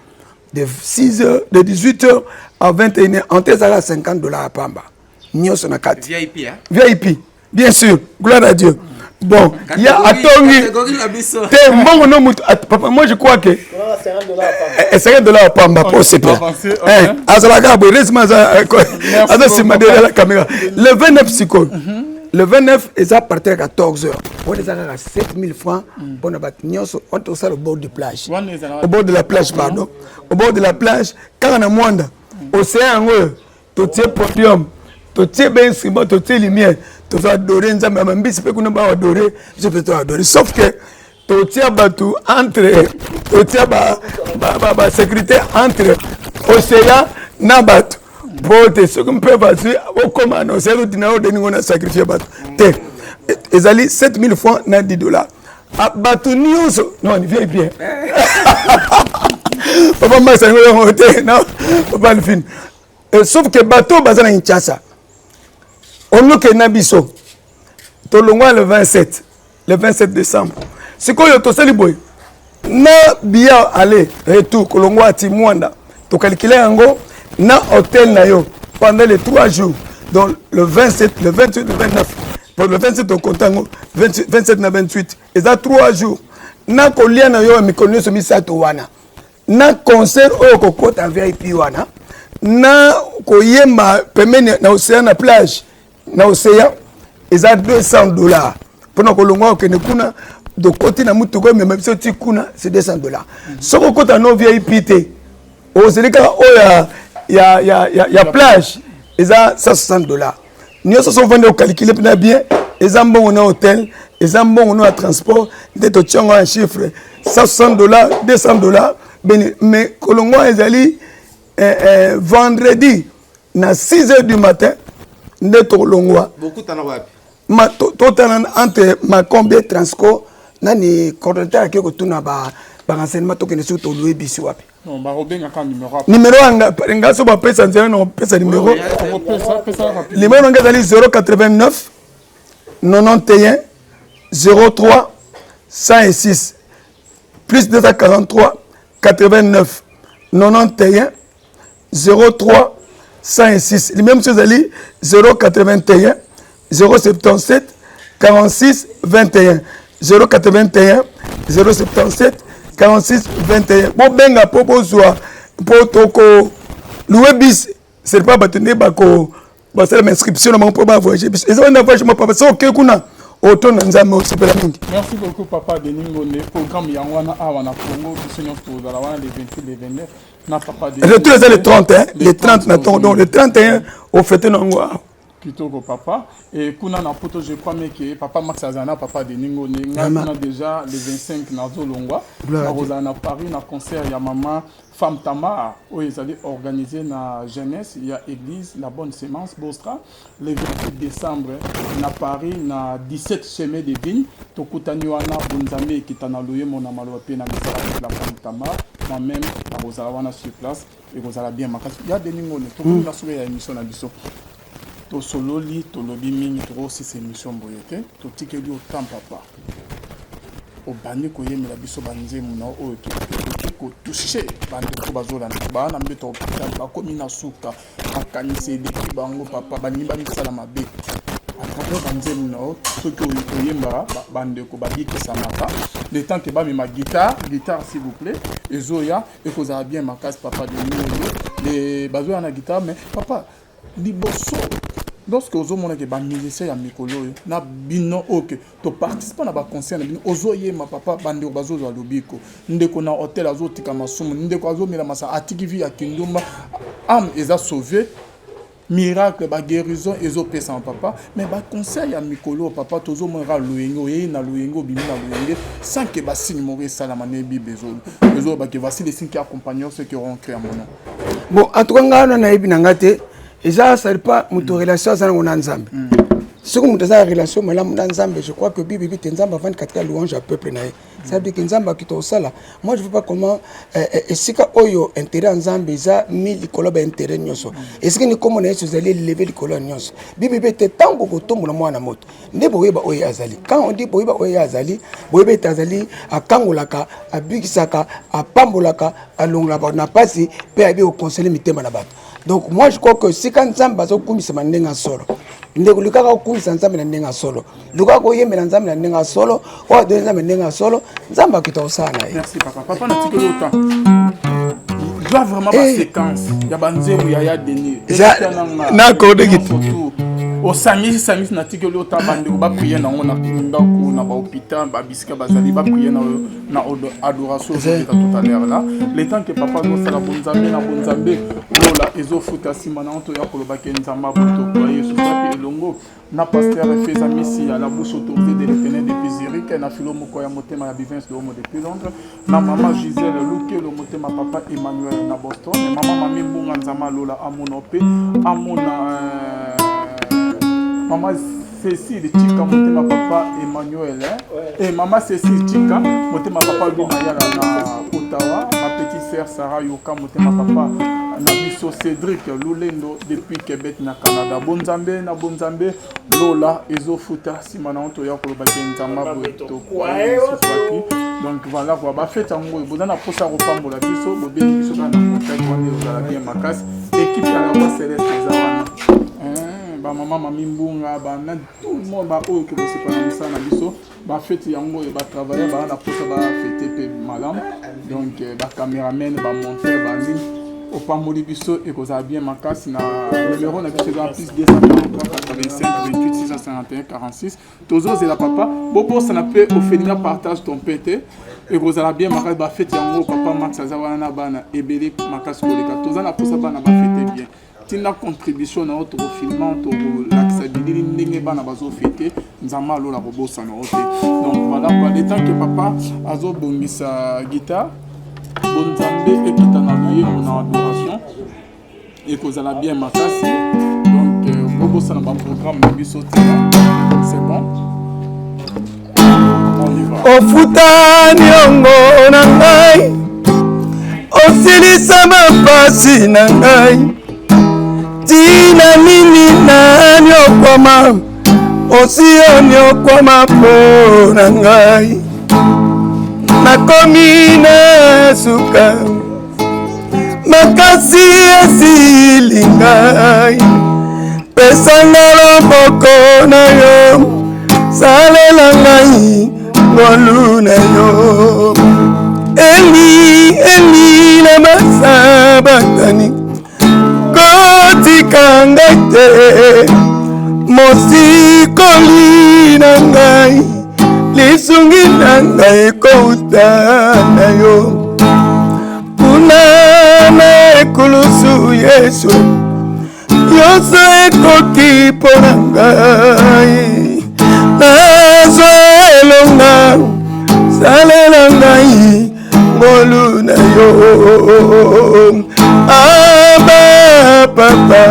de 6 heures, de 18 heures à 21 heures. Entrée ezalaka 50 $ ya pamba, nyonso na kati. VIP, hein? VIP, bien sûr. Gloire à Dieu. Bon, ya atongi. Catégorie na biso. Te, mbongo no mutu papa, moi je crois que 50 $ ya pamba po sepela. Avancé, ok. Azalaka boye, heureusement aza nsima derrière la caméra. Le 29 sikoyo, le 29 eza partir ya 14 heures, wana eza kaka 7000 francs mpona bato nyonso. Wana tosala au bord de plage. Wana ezalaka- Au bord de la plage, pardon, au bord de la plage kaka na Mwanda, océan yango oyo. Totie podium, totie bainstrument, totie lumière, tozo adorer Nzambe ya bambisi mpe kuna baadore biso mpe toadore, sauf que totia bato entre, totia basécurité entre océan na bato, po te soki mpe bazwi okóma na océan, totina oyo deningo na sacrifie bato te. Ezali 7000 francs na 10 $. Ah, bato nyonso non vie bien. Papa Max alingo yango te non, papa Alfine. Sauf que bato baza na Kinshasa, onoke na biso, tolongwa le 27, le 27 décembre. Sikoyo tosali boye na billet aller retour kolongwa ati Mwanda, tokalikile yango na hôtel na yo pendant les 3 jours, donc le 27, le 28, le 29. Pour le 27, okonta yango 28, 27 na 28 eza 3 jours, na kolia na yo ya mikolo nyonso misato wana, na concert oyo kokota VIP wana, na koyemba pembeni na océan, na plage na océan, eza 200 $ mpona kolongwa kokende kuna. Tokoti na mutuka emema biso ti kuna, c'est 200 $. Soki okota no VIP te, ozeli kaka oyo ya plage, eza 160 $. Nyonso so ovandi okalkule mpena bien, eza mbongo na hôtel, eza mbongo no ya transport, nde totia yango en chiffre 160 $, 200 $ beni. Mais kolongwa ezali vendredi na 6 heures du matin nde tokolongwa. Bokutana wapi? Totala entre Makombe Transco nani coordonnateur ake kotuna barenseignement, tokende soki toloye bisi wapi. Non, bakobengaka numéro. Numéro yanga, nga so bapesa nzela na kopesa numéro. Okopesa, pesa rapide. Numéro nanga ezali 089 91 03 106, plus 243 89 91 03 106. Numéro mosusu ezali 081 077 46 21 081 077 46 21. Bobenga mpo bozwa, mpo toko louer bus. C'est pas bato nde bako basalama inscription na bango mpo bavoyage. Biso eza wana voyage mo papa, soki okei kuna otonda Nzambe, osepela mingi. Merci beaucoup, papa Denis Ngonde. Programme yango wana awa na Congo, biso nyonso tozala wana le 28, le 29 na papa Denis. Retour eza le 30, hein? Le 30 na ntongo, donc le 31 ofete nango awa. Kitoko, papa. Et kuna na Poto, je crois mais que papa Max azala na papa Denis Ngonde. Ngai kuna déjà le 25 nazolongwa, nakozala na Paris na concert ya mama Femme Tamar oyo ezali organisé na jeunesse ya église La Bonne Semence Bostra, le 28 décembre na Paris, na 17 chemin de Vigne. Tokutani wana, bonzambe ekita na loyembo, na maloba mpe na misala avec la Femme Tamar. Moi-même nakozala wana sur place, ekozala bien makasi. Ya Denis Ngonde, tokomi na suka ya émission na biso. Tosololi, tolobi mingi, tokosisa émission boye te. Totikeli otan, papa, obandi koyembela biso banzembo na oyo ekoki kotouche bandeko bazolanda baa na mbeto hôpital, bakomi na suka, makanisi eleki bango, papa, balingi bamisala mabe. À travers banzembo na yo, soki oyembaka, bandeko babikisamaka. Le temps ke bamema guitare, guitare s'il vous plaît, ezoya, ekozala bien makasi. Papa de bazoya na guitare. Mais papa, liboso, lorsque ozomona ke bamusicien ya mikolo oyo na bino oyo ke toparticipe na baconcert na bino, ozoyema, papa, bandeko bazozwa lobiko. Ndeko na hotel azotika masumu, ndeko azomela masa atiki vie ya kindumba, âme eza sauvé, miracle, baguérison ezopesama, papa. Mais baconcert ya mikolo oyo, papa, tozomonaka loyenge, oyei na loyenge, obimi na loyenge, sans ke basigne moko esalama. Na Bible ezolobake: "Voici les signes qui accompagneront ceux qui auront cru à mon nom." Bon, en tout cas, ngai wana nayebi na nga te. Eza asali pa moto relation aza nango na Nzambe. Soki moto aza na relation malamu na Nzambe, je crois que Bible ebi te Nzambe avandi katika louange ya peuple na ye. Ça veut dire que Nzambe akita kosala. Moi, je veux pas comment esika oyo intérêt ya Nzambe eza mi likolo ya baintérêt nyonso, esika ni kombo na Yesu ezali élevé likolo ya nyonso. Bible ebi ete ntango kotombola mwana moto nde boyeba oyo azali. Quand on dit boyeba oyo azali, boyeba ete azali, akangolaka, abikisaka, apambolaka, alongolaka bato na pasi mpe ayebi koconsoler mitema na bato. Donc moi, je crois que sika Nzambe azokumisama ndenge ya solo, ndeko, lukaka kokumisa Nzambe na ndenge ya solo, lukaka koyembela Nzambe na ndenge ya solo, oyo adoni Nzambe ndenge ya solo, Nzambe akita kosala na ye. Merci, papa. Papa, natikeli autant doit vraiment baséquence ya banzembo ya Denis. Na accordé. Osangisi sangisi, natikeli ota bandeko baprier nango na ndako, na bahôpital, babisika bazali, baprier na adoration ozobeta tout à l'heure là. Le temps que papa azosala bonzambe na bonzambe, lola ezofuta. Nsima nango toya kolobaki Nzambe abotokoa Yesu wapi elongo na pasteur Efeza Misi ya la bouche autorisée de l'Éternel depuis Zurich, na filo moko ya motema ya Bivins de Homo depuis Londres, na mama Gisèle Lukelo, motema papa Emmanuel na Boston, mama Mami Mbunga. Nzambe alola amona mpe amona mama Cécile Chika, motema papa Emmanuel, eh? Et mama Cécile Chika, motema papa Louis Mayala na Ottawa, ma petite sœur Sarah Yoka, motema papa na biso Cédric Lulendo depuis Québec na Canada. Bonzambe na bonzambe, lola ezofuta. Nsima na toya kolobaki Nzambe boye tokwaki. Donc voilà quoi, bafete yango oyo boza na mposa ya kopambola biso, bobengi biso kaka na contact wana, ezala bien makasi. Équipe ya la Voix Céleste eza wana, bamama Mami Mbunga, bana, tout le monde baoyo ke bosepana mosala na biso. Bafete yango oyo batravailleur baa na mposa bafete mpe malamu. Donc bacameraman, bamonteur, banini, opamboli biso, ekozala bien makasi. Na numéro na biso eza plus 243 85 28 651 46. Tozozela, papa, bobosana mpe ofelinga partage ton mpe te, ekozala bien makasi. Bafete yango, papa Max aza wana na bana ebele makasi koleka. Toza na mposa bana bafete bien. Ntina contribution na yo, tokofilma, tokolakisa bilili ndenge bana bazofete. Nzambe alola kobosana yo te. Donc voilà quoi, le temps que papa azobongisa guitare, bonzambe ekita na loyembo, na adoration, ekozala bien makasi. Donc bobosana baprogramme na biso te. C'est bon, on y va. Ofuta niongo na ngai, osilisa mapasi na ngai. Ntina nini nanyokwama? Osi onyokwama mpo na ngai. Nakomi na suka, makasi esili ngai. Pesa nga loboko na yo, salela ngai ngolu na yo. Eli, Eli, lama sabatani, kotika ngai te, mosikoli na ngai, lisungi na ngai ekouta na yo. Kuna na ekulusu Yesu, nyonso ekoki mpo na ngai, nazwa elonga, salela ngai ngolu na yo. Aba papa,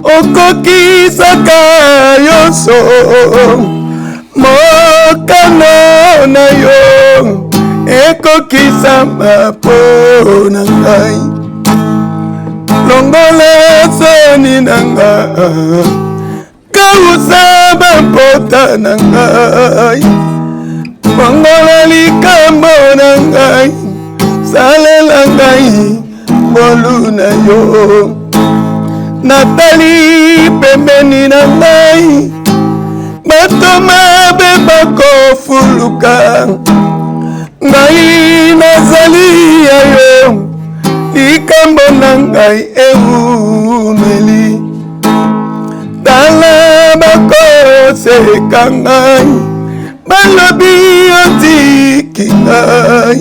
okokisaka nyonso, mokano na yo ekokisama mpo na ngai. Longola soni na nga, kausa bampota na ngai, bongola likambo na ngai, salela ngai ngolu na yo. Natali pembeni na ngai, bato mabe bakofuluka, ngai nazali ya yo, likambo na ngai ewumeli. Tala bakoseka ngai, balobi otiki ngai,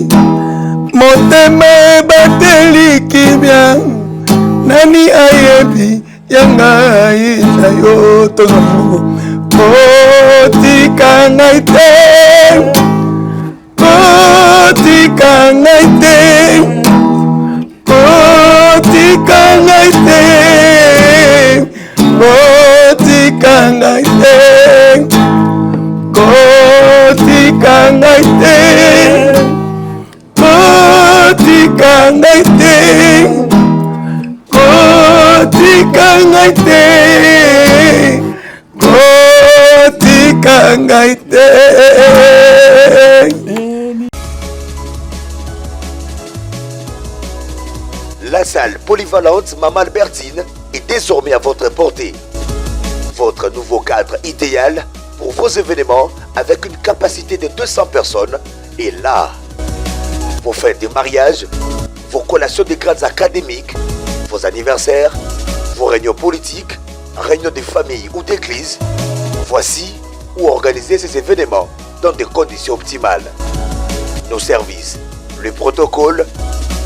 motema ebateli kimia, nani ayebi ya ngai na yo. Tozwa mongongo, kotika ngai te, kotika ngai te, kotika ngai te, kotika ngai te, kotika ngai te, kotika ngai te, kotika ngai te, kotika ngai te. La salle polyvalente Maman Albertine est désormais à votre portée. Votre nouveau cadre idéal pour vos événements avec une capacité de 200 personnes est là. Vos fêtes de mariage, vos collations de grades académiques, vos anniversaires, vos réunions politiques, réunions de famille ou d'église, voici où organiser ces événements dans des conditions optimales. Nos services, le protocole,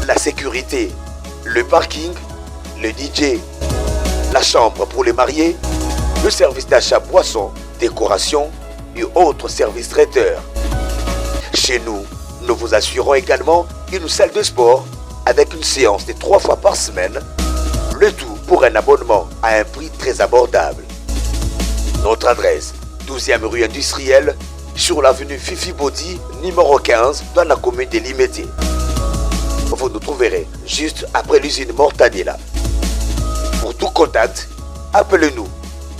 la sécurité, le parking, le DJ, la chambre pour les mariés, le service d'achat boisson, décoration et autres services traiteurs. Chez nous, nous vous assurons également une salle de sport avec une séance de 3 fois par semaine, le tout pour un abonnement à un prix très abordable. Notre adresse, 12e rue industrielle, sur l'avenue Fifi Bodi, numéro 15, dans la commune de Limete. Vous nous trouverez juste après l'usine Mortadella. Pour tout contact, appelez-nous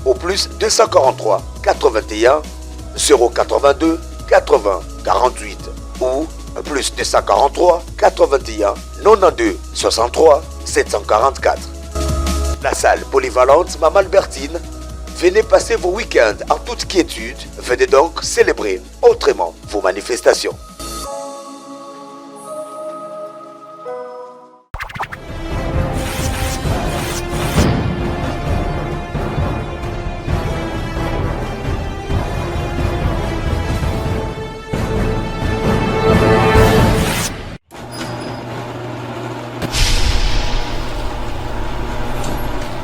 au plus 243 81 082 80 48 ou plus 243 81 92 63 744. La salle polyvalente Maman Albertine, venez passer vos week-ends en toute quiétude. Venez donc célébrer autrement vos manifestations.